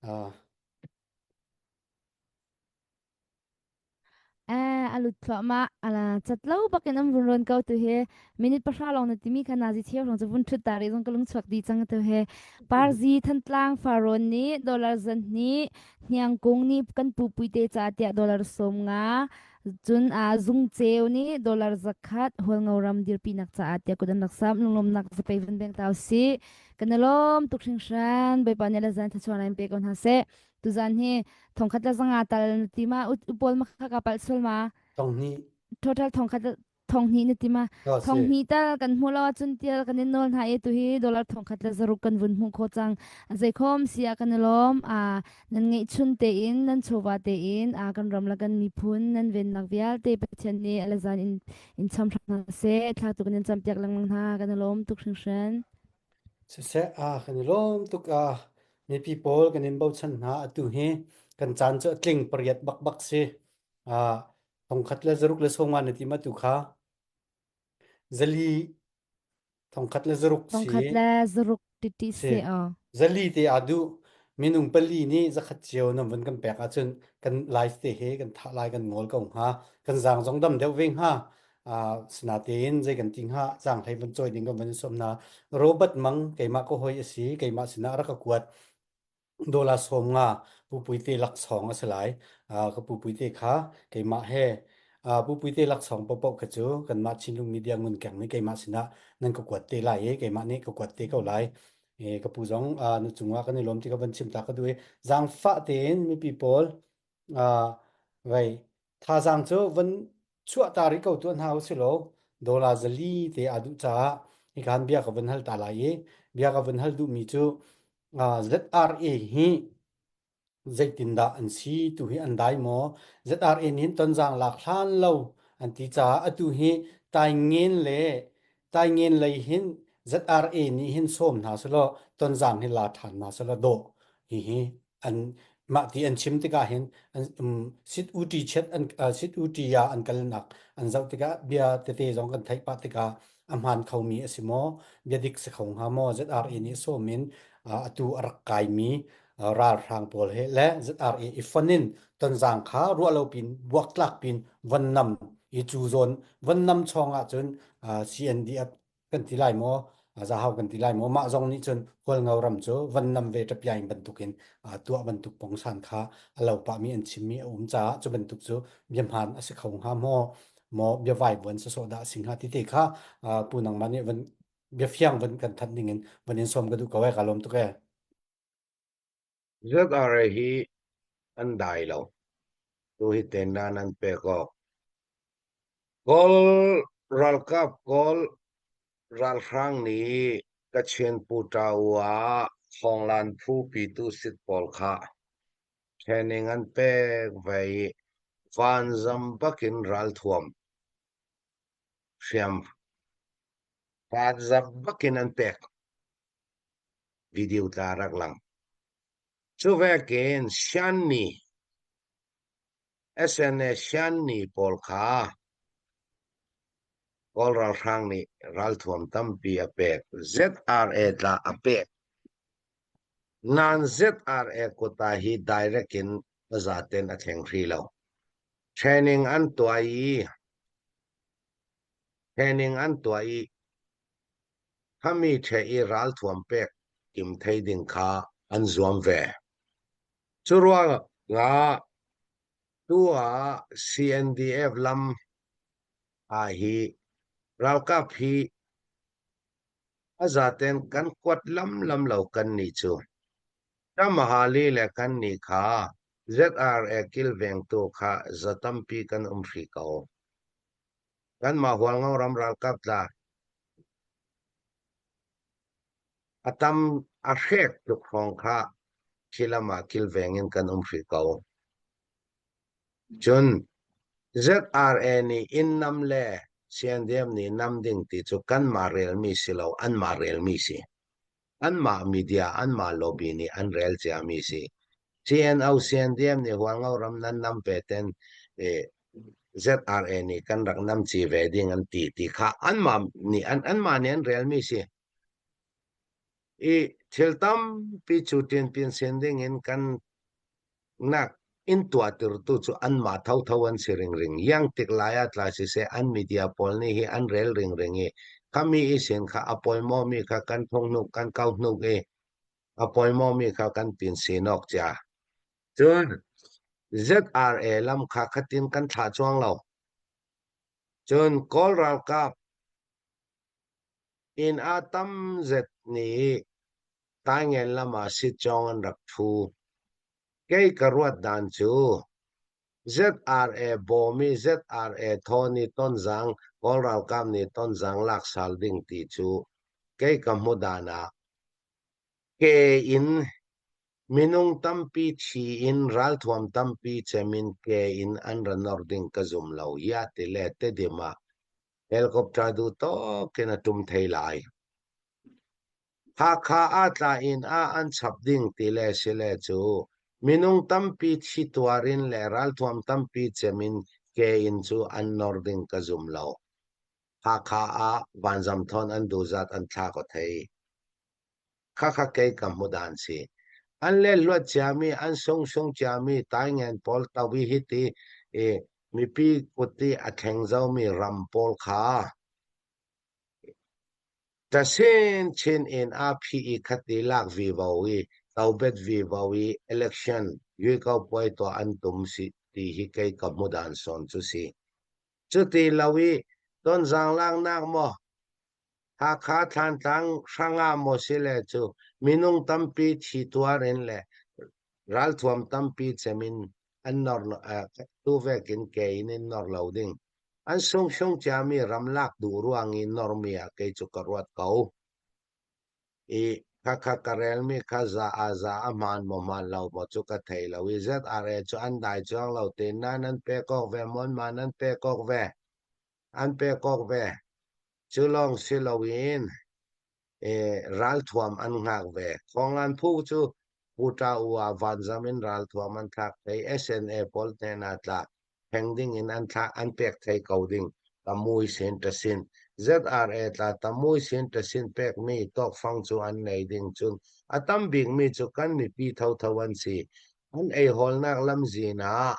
B: Uh,
D: Eh, a lut thluahmah. Ala cat lo bakin an vun ron ko tu hi. Minute pahra lawng na timi kha nazi cheu rong cu vun thut ta rih zong ka lung chuak di cang tu hi. Parzi Thantlang Farrawn nih dollar zan hnih Hniangkung nih kan pu puite ca tiah dollar 50 cun a zung ceu nih dollar 100 Hualngo ram dirpinak caah tiah kut an rak sam lunglawmnak zapei vun beng tau si. Kan i lawm tuk hringhran. Bawipa nih le zan thlachuan in pe ko hna seh. Tuzan hi thongkhat le zanga tal na ti ma upol ma kha ka palh sual ma
B: Thong hnih.
D: Total thongkhat thong hnih na ti ma
B: Ka si.
D: thong hnih tal kan hmu lo ahcun tial kan in nawl hna i tu hi dollar thongkhat le zaruk kan vun hmuh khawh cang zeikhom si ah kan i lawm a nan ngeihchun tein nan chawva tein a kan ram le kan miphun nan vennak vialte Pathian nih alazan in in cham hram hna seh thla tu kan in campiak lengmang hna kan i lawm tuk hringhran
B: Siseh, ah kan i lawm tuk ah mipi pawl kan in bochan hna atu hi kan caan cu a tling pariat bakbak si. Ah thongkhat le zaruk le sawma na ti ma tu kha zali thongkhat le zaruk si
D: thongkhat le zaruk titi
B: si
D: se aw
B: zali te aa duh minung pali nih zakhat cio nan vun kan pek ahcun kan life te he kan thah lai kan ngol ko hnga kan zaang zong dam deuh ve hnga Sinatein zei kan ti hnga zaanghlei van cawi ding kan van in sawm hna. Robert Mang keimah ka hoi a si keimah sinah rak ka kuat dollar 50 Pu Puite laksawng a si lai. Ka Pu Puite kha keimah he Pu Puite laksawng paohpaoh kha cu kanmah Chinlung Media Ngunkeng nih keimah sinah nan ka kuat te lai i keimah nih ka kuat te ko lai. Ka pu zong na cungah kan i lawm ti ka van chim ta ka duh i zaangfah tein mipi pawl vei Thazaang cu van chuah ta rih ko tuah hna usih law dollar zali te aa duh caah hika bia ka vun hal ta lai i bia ka vun hal duhmi cu ZRA hi zeitindah an si tu hi an dai maw? ZRA nih hin tonzaang lak hlan lo an ti caah atu hi Taingen le Taingen lei hin ZRA nih hin sawm hna selaw tonzaang hi la ṭhan hna selaw dawh hihi an mah ti an chim tikah hin an sit uti chet an sit uti ya an kalnak an zoh tikah bia tete zong kan theih pah tikah a hmaan khomi a si maw bia dik si kho hnga maw ZRA nih sawm in atu a rak kaimi ralhrang pawl he le ZRA i fon in tonzang kha ruah lo pin buaktlak pin von nam i cu zawn von nam chawng ahcun CNDF kan ti lai maw zahau kan ti lai maw mah zong nih cun Hualngo ram cu van nam ve ṭapiaing bantukin tuah bantuk pongsan kha a lo pahmi an chimmi a um caah cu bantuk cu bia hmaan a si kho hnga maw maw bia vaivuan sawsawh dah a si hnga ti te kha pu nangmah nih van bia fiang van kan thanh ding in van in sawm ka duh ko e ka lawm tuk e
A: ZRA hi an dai lo. Tu hi ten nan an pek awk. Kawl ralkap Kawl ralhrang nih Kachin Pu Ṭa-u ah thawnglan phu pitu sit pawl kha training an pek ve i vanzam bakin ralthuam hriam vanzam bakin an pek. Video tla rak lang. Cu vekin Shanni SNA Shanni pawl kha Kawl ralhrang nih ralthuam tampi a pek. ZRA tla a pek. Nan ZRA kuta hi direct in a zaten a thleng hrih lo. Training an tuah i training an tuah i khami ṭhe i ralthuam pek tim thei ding kha an zuam ve. Cu ruangah tu ah CNDF lam ah hi ralkap hi a zaten kan kuat lamlam lo kan nih cu. Tamahali le kan nih kha ZRA kilvengtu kha za tampi kan um hrih ko. Kanmah Hualngo ram ralkap tla a tam a hrek tuk hrawng kha khi lam ah kilveng in kan um hrih ko. Cun ZRA nih inn nam le CNDF nih nam ding ti cu kanmah relmi si lo anmah relmi si. Anmah media, anmah lobby nih an rel ciami si. CNO, CNDF nih Hualngo ram nan nam ve ten eh, ZRA nih kan rak nam ci ve ding an ti ti kha anmah nih an anmah nih an relmi si. I. Thil tampi cu ṭianpian sen ding in kan nak in tuahtertu cu anmah thotho an si ringring. Iang tik lai ah tla siseh an media pawl nih hi an rel ringring i khami i sin kha a pawimawmi kha kan thunghnuk kan kauhnuk i a pawimawmi kha kan pin sinawk cia. Cun ZRA lam kha khatin kan thlah cuang lo. Cun Kawl ralkap Inn ah tamzet nih Taingen lam ah sitcawng an rak ṭhu. Kei ka ruat dan cu ZRA bawm i ZRA thawn i Tonzang Kawl ralkap nih Tonzang lak sal ding ti cu kei ka hmu dan ah ke in minung tampi thi in ralthuam tampi cem in ke in an ra nor ding ka zum lo. Ya ti le Tedim ah Helicopter duh tawk in a ṭum thei lai. Hakha ah tla inn ah an chap ding ti le si le cu minung tampi thi tuar in le ralthuam tampi cem in ke in cu an nor ding ka zum lo. Hakha ah vanzam thawn an duh zat an thla ko thei. Khakha kei ka hmu dan si. An le luat ciami, an sungsung ciami taingen pawl tawi hi ti i mipi kut i a thleng zomi ram pawl kha ta chinchin in a phi i khati lak vivo i tobet vivo i election yui ko puai tuah an tum si ti hi kei ka hmu dan sawn cu si. Cuti lo i Tonzang laknak maw Hakha Thlantlang hrangah maw si le cu minung tampi thi tuar in le ralthuam tampi cem in an nor tuvek in ke in in nor lo ding. An sungsung ciami ramlak duh ruang i normi ah kei cu ka ruat ko. I khakha ka relmi kha za a za a hmaan maw hmaan lo maw cu ka thei lo i ZRA cu an dai cuang lo tin nain an pek awk ve mawn an pek awk ve. An pek awk ve. Cu lawng si loin ralthuam an hngak ve. Khuanglan phu cu Puta u ah vanzam in ralthuam an thlak thei. SNA pawl hnen ah tla pheng ding in an thlak an pek thei ko ding. Tamui sin tasin ZRA tla tamui sin tasin pekmi tawkfang cu an nei ding cun a tam bikmi cu kan mipi thotho an si. An ei hawlnak lamzin ah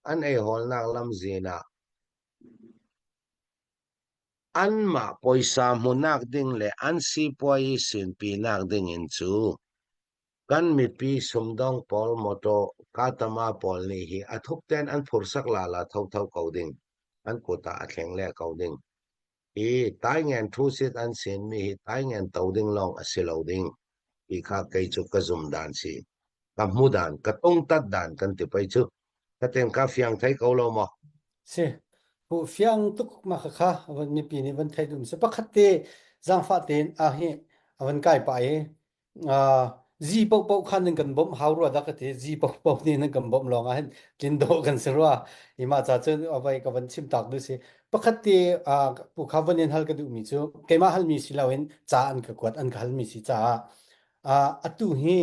A: an ei hawlnak lamzin ah Anmah puaisa hmuhnak ding le an sipuazi sinpinak dingin cu kan mipi sumdong pawl mawtaw katama pawl nih hi a thup tein an phursak lala thotho ko ding. An kut ah a thleng le ko ding. Hi taingen thusit an sinmi hi taingen to ding lawng a si lo ding. Ti kha kei cu ka zum dan si. Ka hmu dan, ka tungtat dan kan ti pei cu. Ka ten ka fiang thei ko lo maw?
B: Si. Hu fiang tuk ma kha kha van mipi nih van thei dum si pakhat te zaangfah tein a hi a van kai pa i zi po po khan nan kan bawmh hau rua dah ka ti zi po po nih nan kan bawmh lawng ah hin tlin dawh kan si rua i mah ca cun avai ka van chim tak du si pakhat te pu kha van in hal ka duh mi cu keimah hal mi si loin ca an ka kuat an ka hal mi si caah atu hi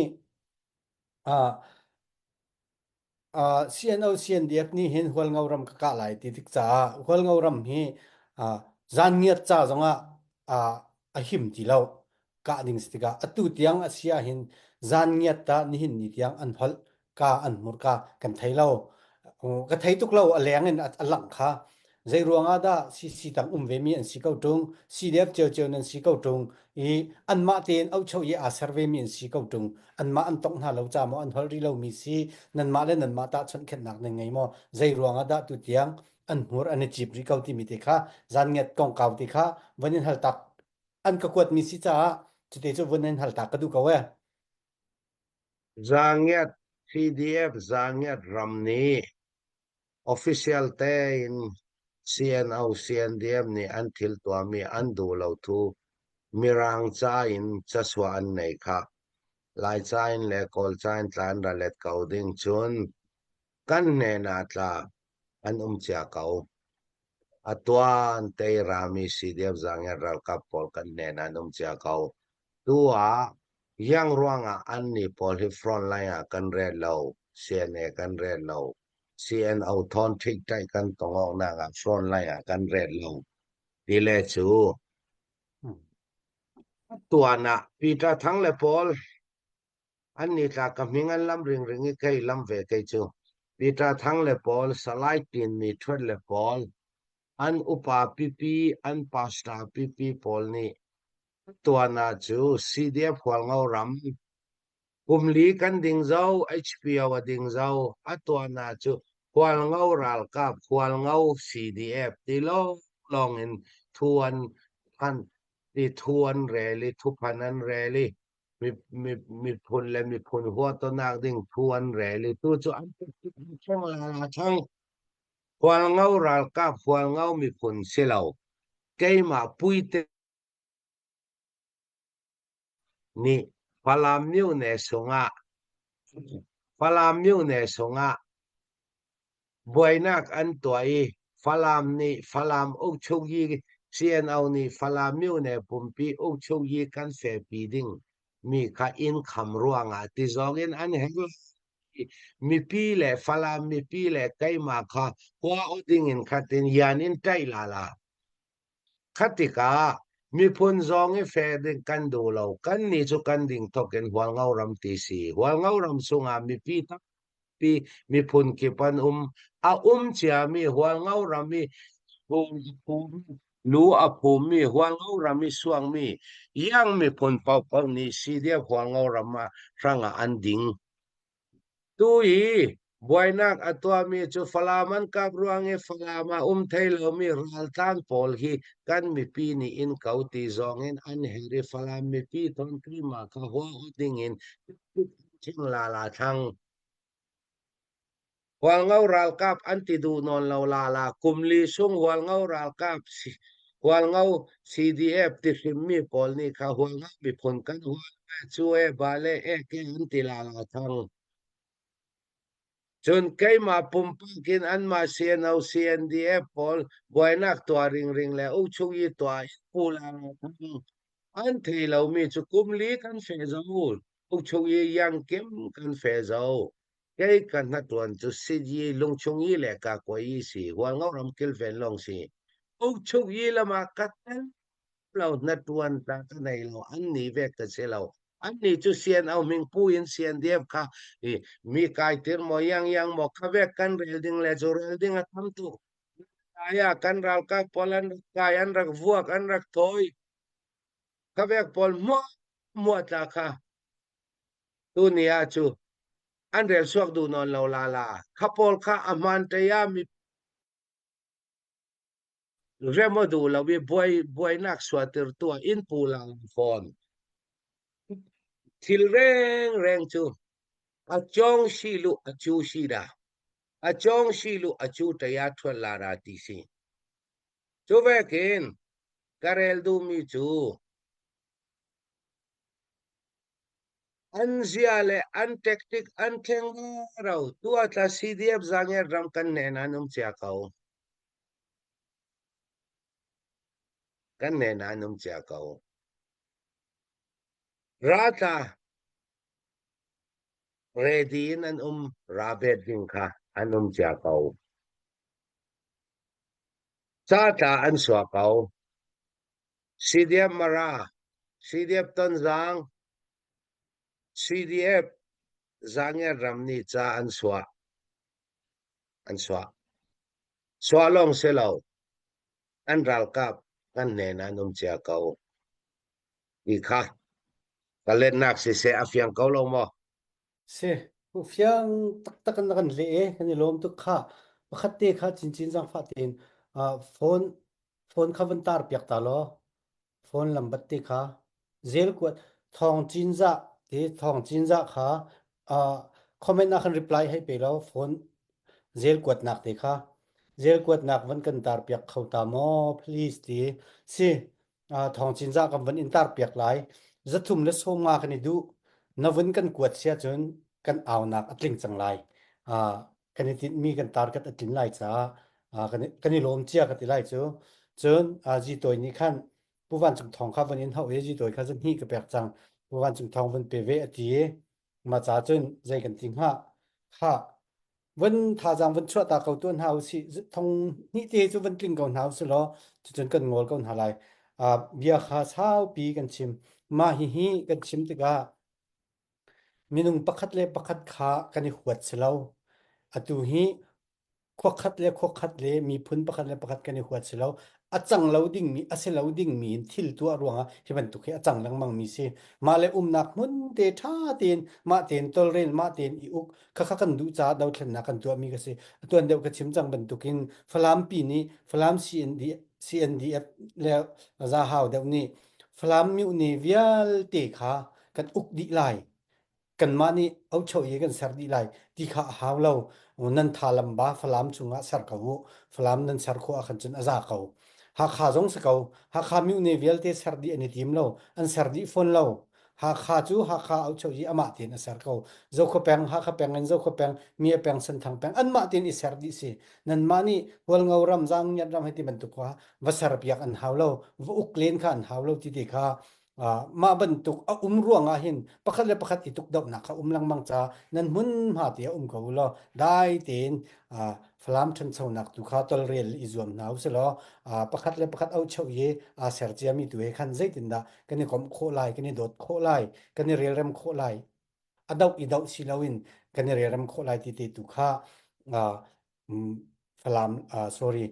B: CNO CNDF nih hin Hualngo ram ka kah lai ti tik caah Hualngo ram hi zangiat ca zongah a him ti lo kah ding si tikah atu tiang a si ahhin zangiat ta nihin ni tiang an holh ka an hmurka kan thei lo ka thei tuk lo a leng in a langh kha zei ruangah dah CC tang um ve mi an si ko ṭung CDF ciocio nan si ko ṭung i anmah tein aucho i aa ser ve mi an si ko ṭung anmah an tongh hna lo ca maw an holh rih lomi si nanmah le nanmah tahchunh khenhnak nan ngei maw zei ruangah dah tu tiang an hmur an i cip rih ko timi te kha zangiat kongkau te kha van in hal tak an ka kuatmi si caah cute cu vun in hal tak ka duh ko e
A: Zangiat PDF Zangiat ram nih official tein CNO CNDF nih an thil tuahmi an duh lo thu Mirang ca in casuah an nei kha Laica in le Kawlca in tla an ra let ko ding cun kan hnen ah tla an um cia ko. A tuan te i rami CDF zaangen ralkap pawl kan hnen ah an um cia ko. Tu ah iang ruangah annih pawl hi front line ah kan rel lo, CNA kan rel lo, CNO thawn ṭhikṭaih kan tong awknak ah front line ah kan rel lo ti le cu. Tuan ah Peter Thang le pawl an ni tla ka hming an lam ringring i kei lam ve kei cu. Peter Thang le pawl, Salai Tin Mi Thuat le pawl, an upa pipi, an pastor pipi pawl nih tuan ah cu CDF Hualngo ram Kum li kan ding zau, HPO a ding zau, a tuan ah cu Hualngo ralkap, Hualngo CDF ti lawnglawng in thu an phan ti thu an rel i thuphan an rel i miphun le miphun huatonak ding thu an rel i tu cu an theng la la thang. Hualngo ralkap, Hualngo miphun si lo. Keimah puite nih Falam myone sungah Falam myone sungah buainak an tuah i Falam nih Falam ukchukyi CNO nih Falam myone pumpi ukchukyi kan fepi ding mi kha inn kham ruangah ti zong in an herh mipi le Falam mipi le keimah kha hua o ding in khatin yan in ṭaih la la. Kha tikah miphun zong i fe ding kan duh lo. Kannih cu kan ding thawk in Hualngo ram ti si. Hualngo ram chungah mipi tampi miphun kip an um. A um ciami Hualngo ram i lu a phummi Hualngo ram i suangmi Yang miphun paohpaoh nih CDF Hualngo ram ah hrangah an ding. Tu i buainak a tuahmi cu Falam an kap ruang i Falam ah um thei lomi raltlan pawl hi kan mipi nih in ko ti zong in an herh i Falam mipi thawn keimah kha hua ding in thing lala thlang. Hualngo ralkap an ti duh nawn lo lala kum li sung Hualngo ralkap Hualngo CDF ti hrimmi pawl nih kha Hualngo miphun kan hual cu e ba le e ke an ti lala thang. Cun keimah pumpak in anmah CNO CNDF pawl buainak tuah ringring le ukchung i tuah in pu lala thang. An thei lomi cu kum li kan fe zo. Ukchung i yang kim kan fe zo. Kei ka hnatuan cu Siji lungchung i le ka koi i si Hualngo ram kilven lawng si. Ukchuk i lam ah ka tel lo hnatuan ta ka nei lo an ni ve ka si lo. An ni cu CNO ming pu in CNDF kha i mi kai tir mo yang yang mo kha vek kan rel ding le cu rel ding a tam tuk. Aya kan ralkap pawl an rak kai an rak vuak an rak thawi. Kha vek pawl mua mua tla kha Tuni ah cu an rel suak duh nawn lo la la. Kha pawl kha a hmaan te ah mi rem a duh lo i buai buainak suatir tu ah inn pu lang fawn. Thil reng reng cu a cong si lu a cu si da. A cong si lu a cu te ah thuan la ra ti si. Cu vekin ka rel duhmi cu An zia le an tactic an thleng rero. Tu ah tla CDF zaangen ram kan nen an um cia ko. Kan nen an um cia ko. Ra tla ready in an um ra bet ding kha an um cia ko. Ca tla an sua ko. CDF Mara, CDF Tonzang, CDF Zaangen ram nih ca an suah. An suah. Suah lawng si lo. An ralkap kan hnen an um cia ko. Ti kha ka letnak siseh a fiang ko lo maw?
B: Si, fiang taktak in na kan leh i kan i lawm tuk kha. Pakhat te kha cincin zaangfah tein uh, phone phone kha van tar piak ta law phone lambat te kha zel kuat thawng cinzah ti thawng cinzah kha uh, comment ah khan reply hei pe law phone zel kuatnak te kha zel kuatnak van kan tar piak kho ta maw please ti si thawng cinzah kan van in tar piak lai zathum le sawma kan i duh na vun kan kuat sia cun kan aunak a tling cang lai kan i tinhmi kan target a tlin lai caah kan i lawm cia ka ti lai cu cun Zi Tawi nih khan Pu Van Cung Thawng kha van in hauh i Zi Tawi kha zan hnih ka pek cang Pu Van Cung Thawng van pe ve a ti i mah ca cun zei kan ti hnga kha van thazaang van chuah ta ko tuah hna usih thong hnih te cu van tling ko hna usih law cucun kan ngawl ko hna lai bia kha saupi kan chim. Mah hihi kan chim tikah minung pakhat le pakhat kha kan i huat si lo. Atu hi khuakhat le khuakhat le miphun pakhat le pakhat kan i huat si lo. A cang lo dingmi, a si lo dingmi in thil tuah ruangah hi bantuk hi a cang lengmang mi si. Mah le umnak hmun te ṭha tein mah tein tolrel, mah tein i uk khakha kan duh caah dothlennak kan tuahmi ka si. Atuan deuh ka chim cang bantukin Falam pi nih Falam CND, CNDF le Zahau deuh nih Falam mihni vialte kha kan uk dih lai. Kanmah nih ocho i kan ser dih lai ti kha a hau lo. Nan tha lamba Falam chungah ser ko u. Falam nan ser khawh ahkhan cun a za ko. Hakha zong si ko. Hakha mihni vialte ser dih an i tim lo. An ser dih fawn lo. Hakha cu Hakha ocho i amah tein a ser ko. Zokhua peng, Hakha peng in Zokhua peng, Mie peng, Senthang peng anmah tein i ser dih si. Nanmah nih Hualngo ram, Zaangngiat ram hei ti bantuk kha va serpiak an hau lo, va uk len kha an hau lo ti ti kha mah bantuk a um ruangah hin pakhat le pakhat i tukdohnak kha um lengmang ca nan hmunhma te a um ko law dai tein Falam ṭhanchonak tu kha tolrel i zuam hna usih law pakhat le pakhat auhcheuh i aa ser ciami tu he khan zeitindah kan i komh khawh lai, kan i dawt khawh lai, kan i relrem khawh lai, a doh i doh si loin kan i relrem khawh lai ti te tu kha Falam sorry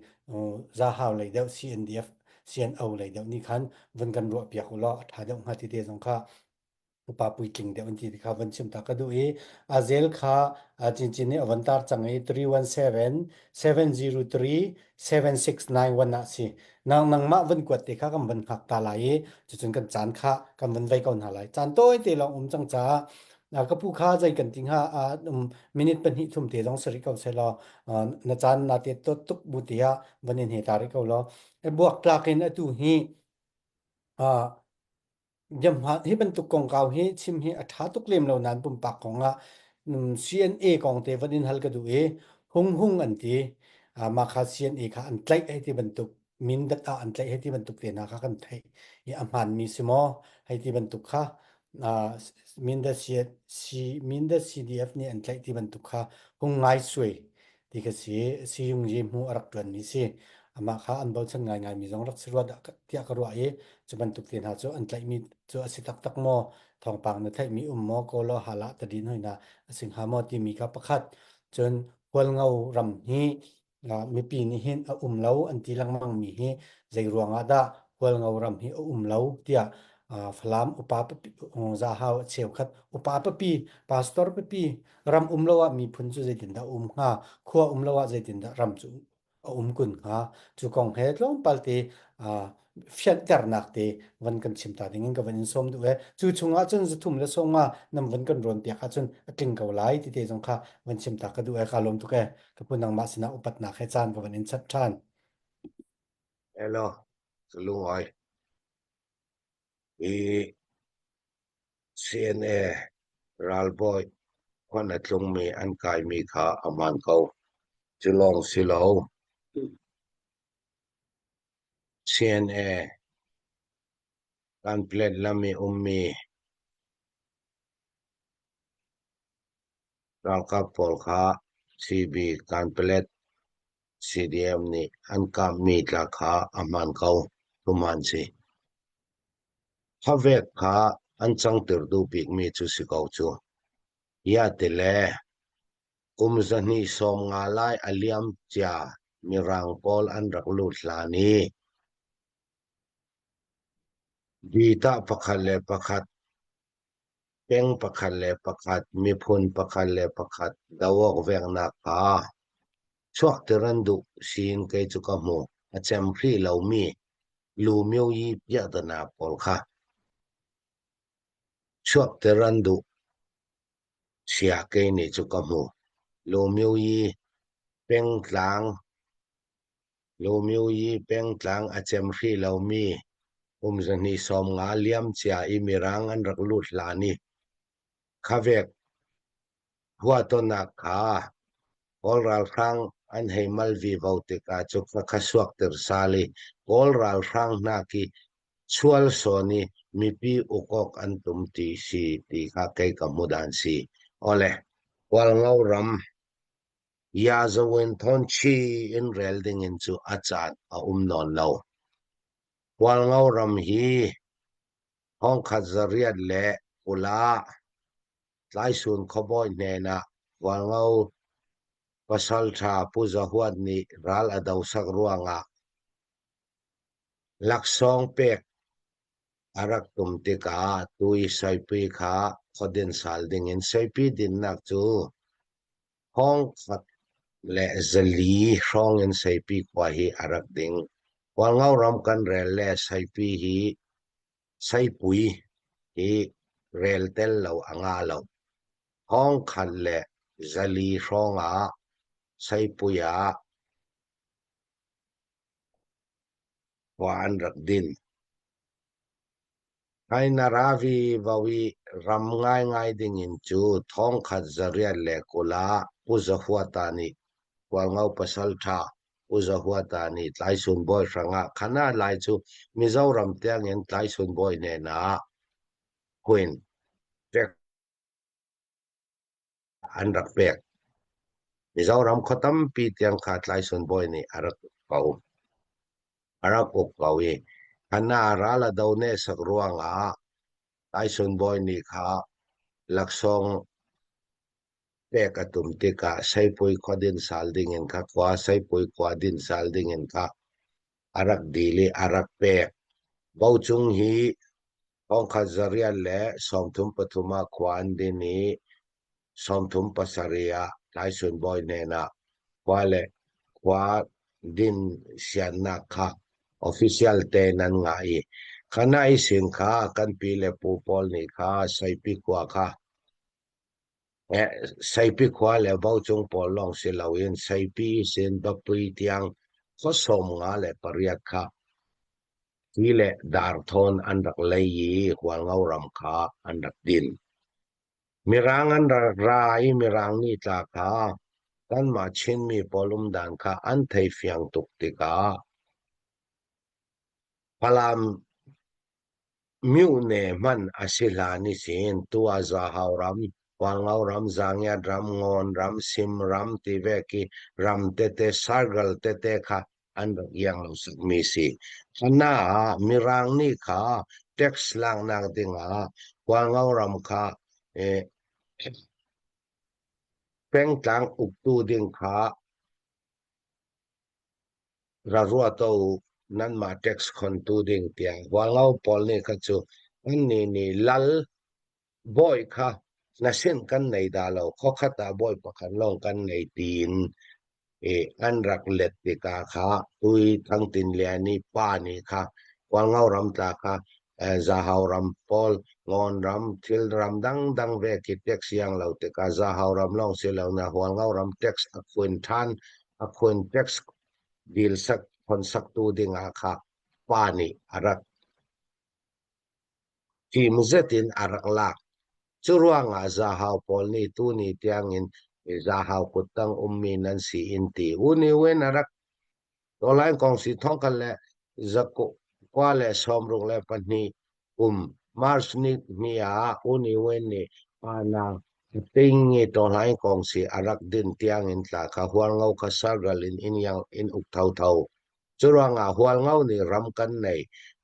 B: Zahau lei deuh CNDF CNO lei deuh nih khan vun kan ruah piak u law a ṭha deuh hnga ti te zong kha upa puitling deuh an ti ti kha van chim ta ka duh i azel kha cincin nih a von tar cang i 317 703 7691 ah si nang nangmah van kuat te kha kan van hngak ta lai i cucun kan caan kha kan van vei ko hna lai caan tawi te lawng um cang caah ka pu kha zei kan ti hnga minute pahnih thum te zong sari ko se law na caan na te tot tuk bu te ah van in he ta rih ko law buak tlak in atu hi Biahmaan hi bantuk kongkau hi chim hi a ṭha tuk lem lo nain pumpak kong ah CNA kong te van in hal ka duh i hung hung an ti. Mah kha CNA kha an tlaih hei ti bantuk mindat ah an tlaih hei ti bantuk te hna kha kan theih i a hmaanmi si maw hei ti bantuk kha mindat mindat CDF nih an tlaih ti bantuk kha hung ngai suai ti kha si siyung yi hmu a rak ṭuanmi si. Amah kha an bochan ngaingaimi zong rak si rua dah tiah ka ruah i cu bantuk te hna cu an tlaihmi cu a si taktak maw thawngpang na theihmi um maw kawlaw halah tadin hoi hna a si hnga maw timi kha pakhat cun Hualngo ram hi mipi nih hin a um lo an ti lengmang mi hi zei ruangah dah Hualngo ram hi a um lo tiah Falam upa Zahau a cheukhat upa papi pastor papi ram um lo ah miphun cu zeitindah um hnga khua um lo ah zeitindah ram cu a um kun hnga cu kong he tlawmpal te fianternak te van kan chim ta ding in ka van in sawm duh e cu chungah cun zathum le sawma nam van kan rawn piak ahcun a tling ko lai ti te zong kha van chim ta ka duh e ka lawm tuk e ka pu nangmah sinah upatnak he caan ka van in chat ṭhan
A: Hello, lungoi. I CNA ralbawi khuan a tlungmi an kaimi kha a hmaan ko. Cu lawng si lo. CNA Kanplet lam i ummi ralkap pawl kha CB Kanpetlet CDM nih an kahmi tla kha a hmaan ko. Thuhmaan si. Khavek kha an cangter duh bikmi cu si ko cu. Ia ti le kum 250 lai a liam cia Mirang pawl an rak lut hlan i Ditah pakhat le pakhat, peng pakhat le pakhat, miphun pakhat le pakhat doh awk veknak kha chuakter an duh siin kei cu ka hmu. A cem hrih lomi lumio i piahtana pawl kha chuakter an duh sia kei nih cu ka hmu. Lumio i pengtlang Lumio i pengtlang a cem hrih lomi kum 250 liam cia i Mirang an rak lut hlan i khavek huahtonak kha Kawl ralhrang an hei mal vivo tikah cu kha suakter sal i Kawl ralhrang hna khi sual sawn i mipi uk awk an tum ti si ti kha kei ka hmu dan si. Awle, Hualngo ram Yazawin thawnchi in rel dingin cu a caan a um nawn lo. Hualngo ram hi. Thongkhat 820 ah Tlaisun khuabawi hnenah Hualngo pasalṭha Pu Za Huat nih ral a dosak ruangah laksawng pek a rak tum tikah tui Saipi kha khuadin sal dingin Saipi dinnak cu 1400 hrawng in Saipi khua hi a rak ding. Hualngo ram kan rel le Saipi hi Saipui hi rel tel lo a ngah lo. 1400 hrawng ah Saipui ah khua an rak din. Hainaravi vo i ram ngaingai dingin cu 1820 ah Pu Za Huata nih Hualngo pasalṭha Pu Za Huata nih Tlaisun bawi hrangah Khana lai cu Mizoram tiangin Tlaisun bawi hnenah huin pek an rak pek. Mizoram khua tampi tiang kha Tlaisun bawi nih a rak uk ko. A rak uk ko i Khana ral a do nehsak ruangah Tlaisun bawi nih kha laksawng pek a tum tikah Seipui khua din sal dingin kha khua Seipui khua din sal dingin kha a rak dil i a rak pek. Bocung hi 1833 ah khua an din i 37 ah Tlaisun bawi hnenah khua le khua din siannak kha official tein an ngah i khana i sin kha kan pi le pu pawl nih kha Saipi khua kha Saipi khua le Bocung pawl lawng si loin Saipi sin Bapui tiang khua 58 kha ti le darthawn an rak lei i Hualngo ram kha an rak din. Mirang an rak ra i Mirang nih tla kha kanmah Chinmi pawl umdan kha an thei fiang tuk tikah Falam Myone hmanh a si hlan i sin tuah Zahau ram, Hualngo ram, Zangiat ram, Ngawn ram, Sim ram ti ve khi ram tete, sargal tete kha an rak iang lo sakmi si. Hana ah Mirang nih kha tax laknak dingah Hualngo ram kha eh, pengtlang uktu ding kha Ra ruat u, nanmah tax khontu ding tiah Hualngo pawl nih kha cu annih nih lal bawi kha na sin kan nei dah lo, khuakhat ah bawi pakhat lawng kan nei tiin i an rak let tikah kha tui Thang Tin Lian i pa nih kha Hualngo ram tla kha Zahau ram pawl Ngawn ram thil ram dangdang ve khi tax iang lo tikah Zahau ram lawng si lo na Hualngo ram tax a khun ṭhan a khun tax dil sak khon saktu dingah kha pa nih a rak fim zet in a rak lak. Cu ruangah Zahau pawl nih tuni tiangin Zahau kuttang ummi nan si in ti. U Ni Win a rak Tawlaing kong si 1962 kum March ni hnih ah U Ni Win nih Pana ting i Tawhlaing kong si a rak din tiangin tla kha Hualngo kha sargal in in yang in uk thotho. Cu ruangah Hualngo nih ram kan nei.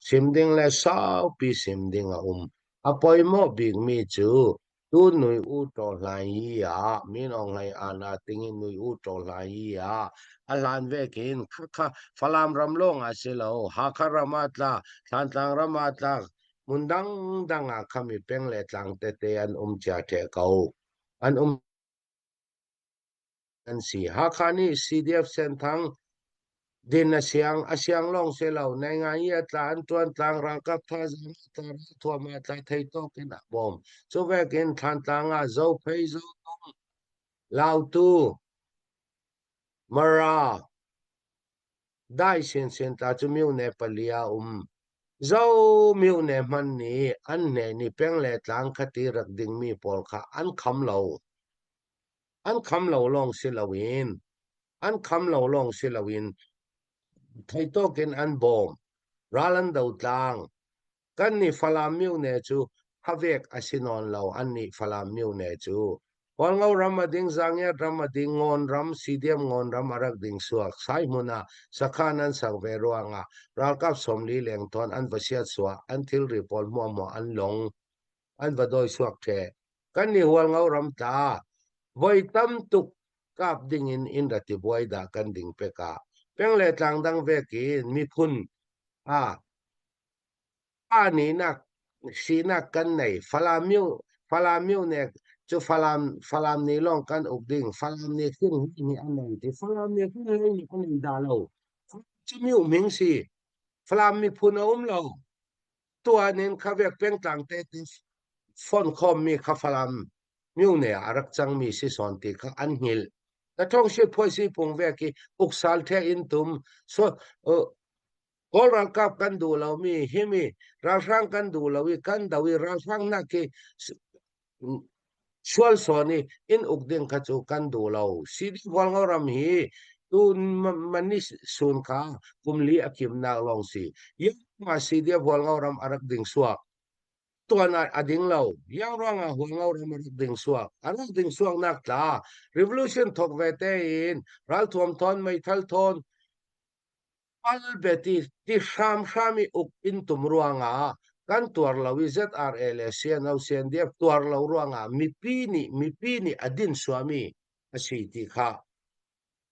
A: Sim ding le saupi sim ding a um. A poimawh bikmi cu Tu nui u ṭaw hlaing yi ah Min Aung Hlaing ana tingin nui u ṭaw hlaing yi ah a hlan ve khin khakha Falam ram lawng ah si lo Hakha ram ah tla Thlantlang ram ah tla hmun dangdang ah khami peng le tlang tete an um cia ṭheh ko an um an si. Hakha nih CDF Senthang din a siang a siang lawng si lo nai ngai i a tla an tuan tlang ralkap thazaang a tla ralthuam a tla thei tawk in a bawm. Cu vekin Thlantlang ah Zophei Zotung Lautu Mara Dai sinsin tla cu myone pali a um. Zo myone hman nih an hne ni peng le tlang khati rak dingmi pawl kha an kham lo. An kham lo lawng si loin an kham lo lawng si loin theitawk in an bawm. Ral an do tlang. Kan nih Falam myone cu havek a si nawn lo an nih Falam myone cu. Hualngo ram a ding, Zangiat ram a ding, Ngawn ram, CDM Ngawn ram a rak ding suak. Sai hmun ah sakhan an sak ve ruangah ralkap 40 leng tawn an va siat suah, an thilri pawl hmuahhmuah an long, an va dawi suak ṭhe. Kan nih Hualngo ram tla voi tam tuk kap ding in in ra ti buai dah kan ding pek ah peng le tlang dang vek in miphun ah Pa nihnak sinak kan nei. Falam myu Falam myu nek cu Falam Falam nih lawng kan uk ding. Falam nih khin hi nih a nei ti. Falam nih khin hlei nih a nei dah lo. Cu myu ming si. Falam miphun a um lo. Tuan in khavek pengtlang te ti fon khom mi kha Falam myu ne a rak cang mi si sawn ti kha an hngilh. Na thong si phoi si pung ve ki uksal the in tum so Kawl ralkap kan duh lomi himi ralhrang kan duh lo i kan do i ralhrang nak hi sual sawn i in uk ding kha cu kan duh lo. CD Hualngo ram hi tu mani sun kha kum li a kimnak lawng si. Yang CD Hualngo ram a rak ding suak. Tuan ah a ding lo. Yang ruangah Hualngo ram a rak ding suak. A rak ding suak nak tla revolution thok ve te in ralthuam thawn meithal thawn Albet i ti hramhram i uk in tum ruangah kan tuar lo i ZRA le CNO CNDF tuar lo ruangah mipi nih mipi nih a din suami a si ti kha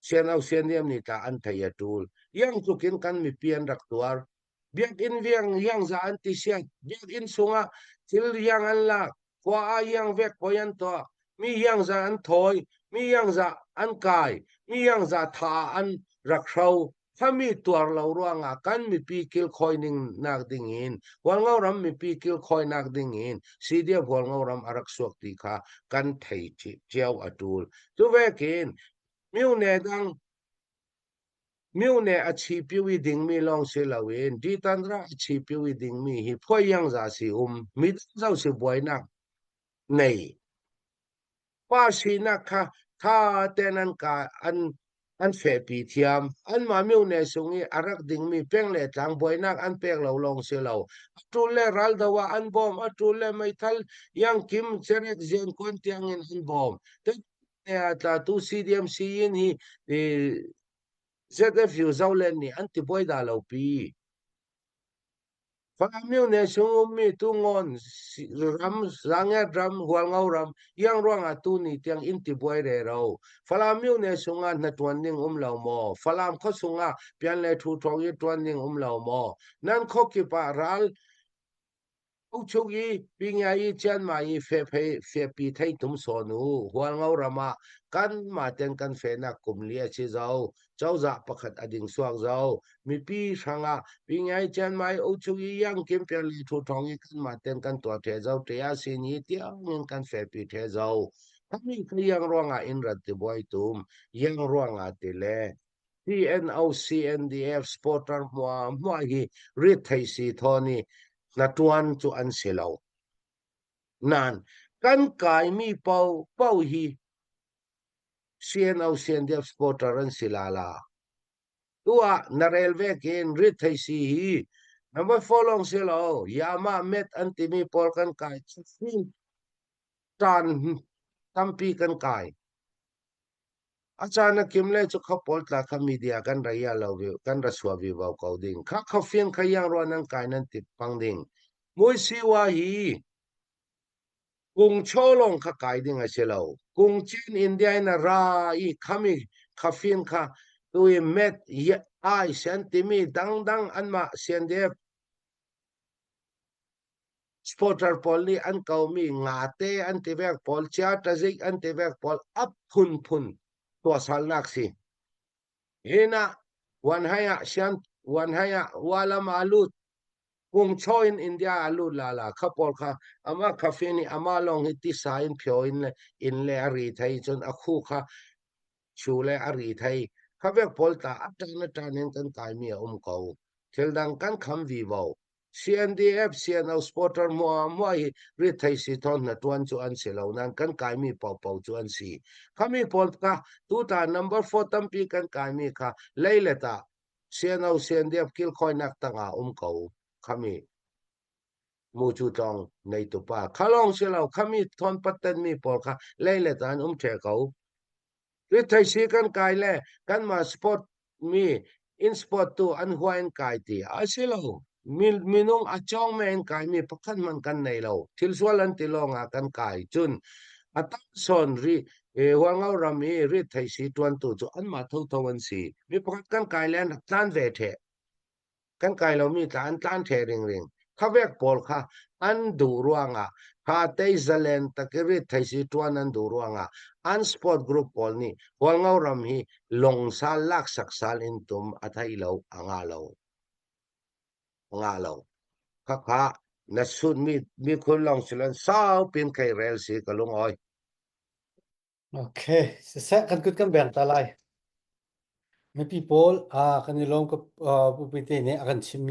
A: CNO CNDF nih tah an thei a tul. Yang tluk in kan mipi an rak tuar. Biakinn viang yang za an ti siat. Biakinn chungah thil yang an lak. Khua ah yang vek poi an tuah. Mi yang za an thawi. Mi yang za an kai. Mi yang za tha an rak hro. Khami tuar lo ruangah kan mipi kilkhawi ning nak ding in Hualngo ram mipi kilkhawi nak ding in CDF Hualngo ram a rak suak ti kha kan thei cio a tul. Tu vekin myone dang Myone a chipiu i dingmi lawng si loin Ditanra a chipiu i dingmi hi phuai iangza si um midang zo si buainak nei. Pa sinak kha tha ten an ka an an fehpi thiam. Anmah myone sung i a rak dingmi peng le tlang buainak an pek lo lawng si lo. A ṭul le raldo ah an bawm, a ṭul le meithal iangkim cerek ziankuan tiangin an bawm. Te tlatu CDM siyin hi ZFU Zoland nih an ti buai dah lo pi. Falam ne sung ummi tu ngon ram Zanget ram Hualngo ram yang ruangah tu ni tiang in ti buai re ro. Falam ne sungah na tuan ning um lo maw? Falam kho sungah pian le thu thong i tuan ning um lo maw? Nan kho kip ah ral Ukchuk i Pingya i Chianmai i fepi thei tum sawn u. Hualngo ram ah kanmah ten kan fehnak kum li a si zo. Cozah pakhat a ding suak zo. Mipi hrangah Pingya i Chianmai Ukchuk i Yangkim Piali Thu Thong i kanmah ten kan tuah the zo. Ṭe sin i tiangin kan fepi the zo. Khami kha yang ruangah in rat ti buai tum. Yang ruangah ti le CNO CNDF supporter hmuahhmuah hi rit thei si thawn i hnaṭuan cu an si lo. Nain kan kaimi paohpaoh hi CNO CNDF supporter an si la la. Tu ah na rel vek in rit thei si hi number 4 lawng si lo Yama Met an timi pawl kan kai ṭan tampi kan kai. A caan a kim le cu kho pawl tla kha media kan ra ia lo vi kan ra sua vi vo ko ding. Kha kho fiang kha yang rua nan kai nan tip pang ding. Mui siwa hi kung cho long kha kai ding a si lo. Kung chin India in a ra i khami kha fiang kha tu i met ai sian timi dangdang anmah CNDF Supporter pawl nih an komi ngate an ti vek pawl, chiatazik an ti vek pawl a phunphun tuahsalnak si. Hin ah Wanhai ah sian Wanhai ah Walam ah lut kung chaw in India ah lut la la kha pawl kha ama khafi nih ama lawng hi tisa in phyo in le in le a ri thei cun a khu kha chu le a ri thei kha vek pawl ta a tan a tan in kan kaimi a um ko. Thil dang kan kham vivo. CNDF, CNO supporter muahmuah hi rithei si thawn hna tuan cu an si lo nain kan kaimi paohpaoh cu an si. Khami pawl kha tutan number 4 tampi kan kaimi kha leilet ah CNO, CNDF kilkhawinak tangah um ko. Khami. Mucu tlawng nei tupa kha lawng si lo khami thawn patten mi pawl kha lei le tan um ṭhe ko. Rithei si kan kai le kanmah sport mi in sport tu an hua in kai ti a si lo. Minung a cawng me in kai mi pakhat hmanh kan nei lo. Thil sual an ti lawng ah kan kai. Cun a tam sawn ri Hualngo ram i rithei si ṭuantu cu anmah thotho an si. Mi pakhat kan kai le an rak tlan ve ṭheh. Kan kai lomi tla an tlan ṭheh ringring. Khavek pawl kha an duh ruangah kha tei zalen takirit theisi ṭuan an duh ruangah an sport group pawl nih Hualngo ram hi longsal laksak sal in tum a thei lo a nga lo a nga lo. Khakha na sut mi mikhun lawng siloin sau pin khei rel si ka lungawi.
B: Okay, siseh kan kut kan beng ta lai. Mipi pawl kan i lawm ka pu te nih a kan chimmi.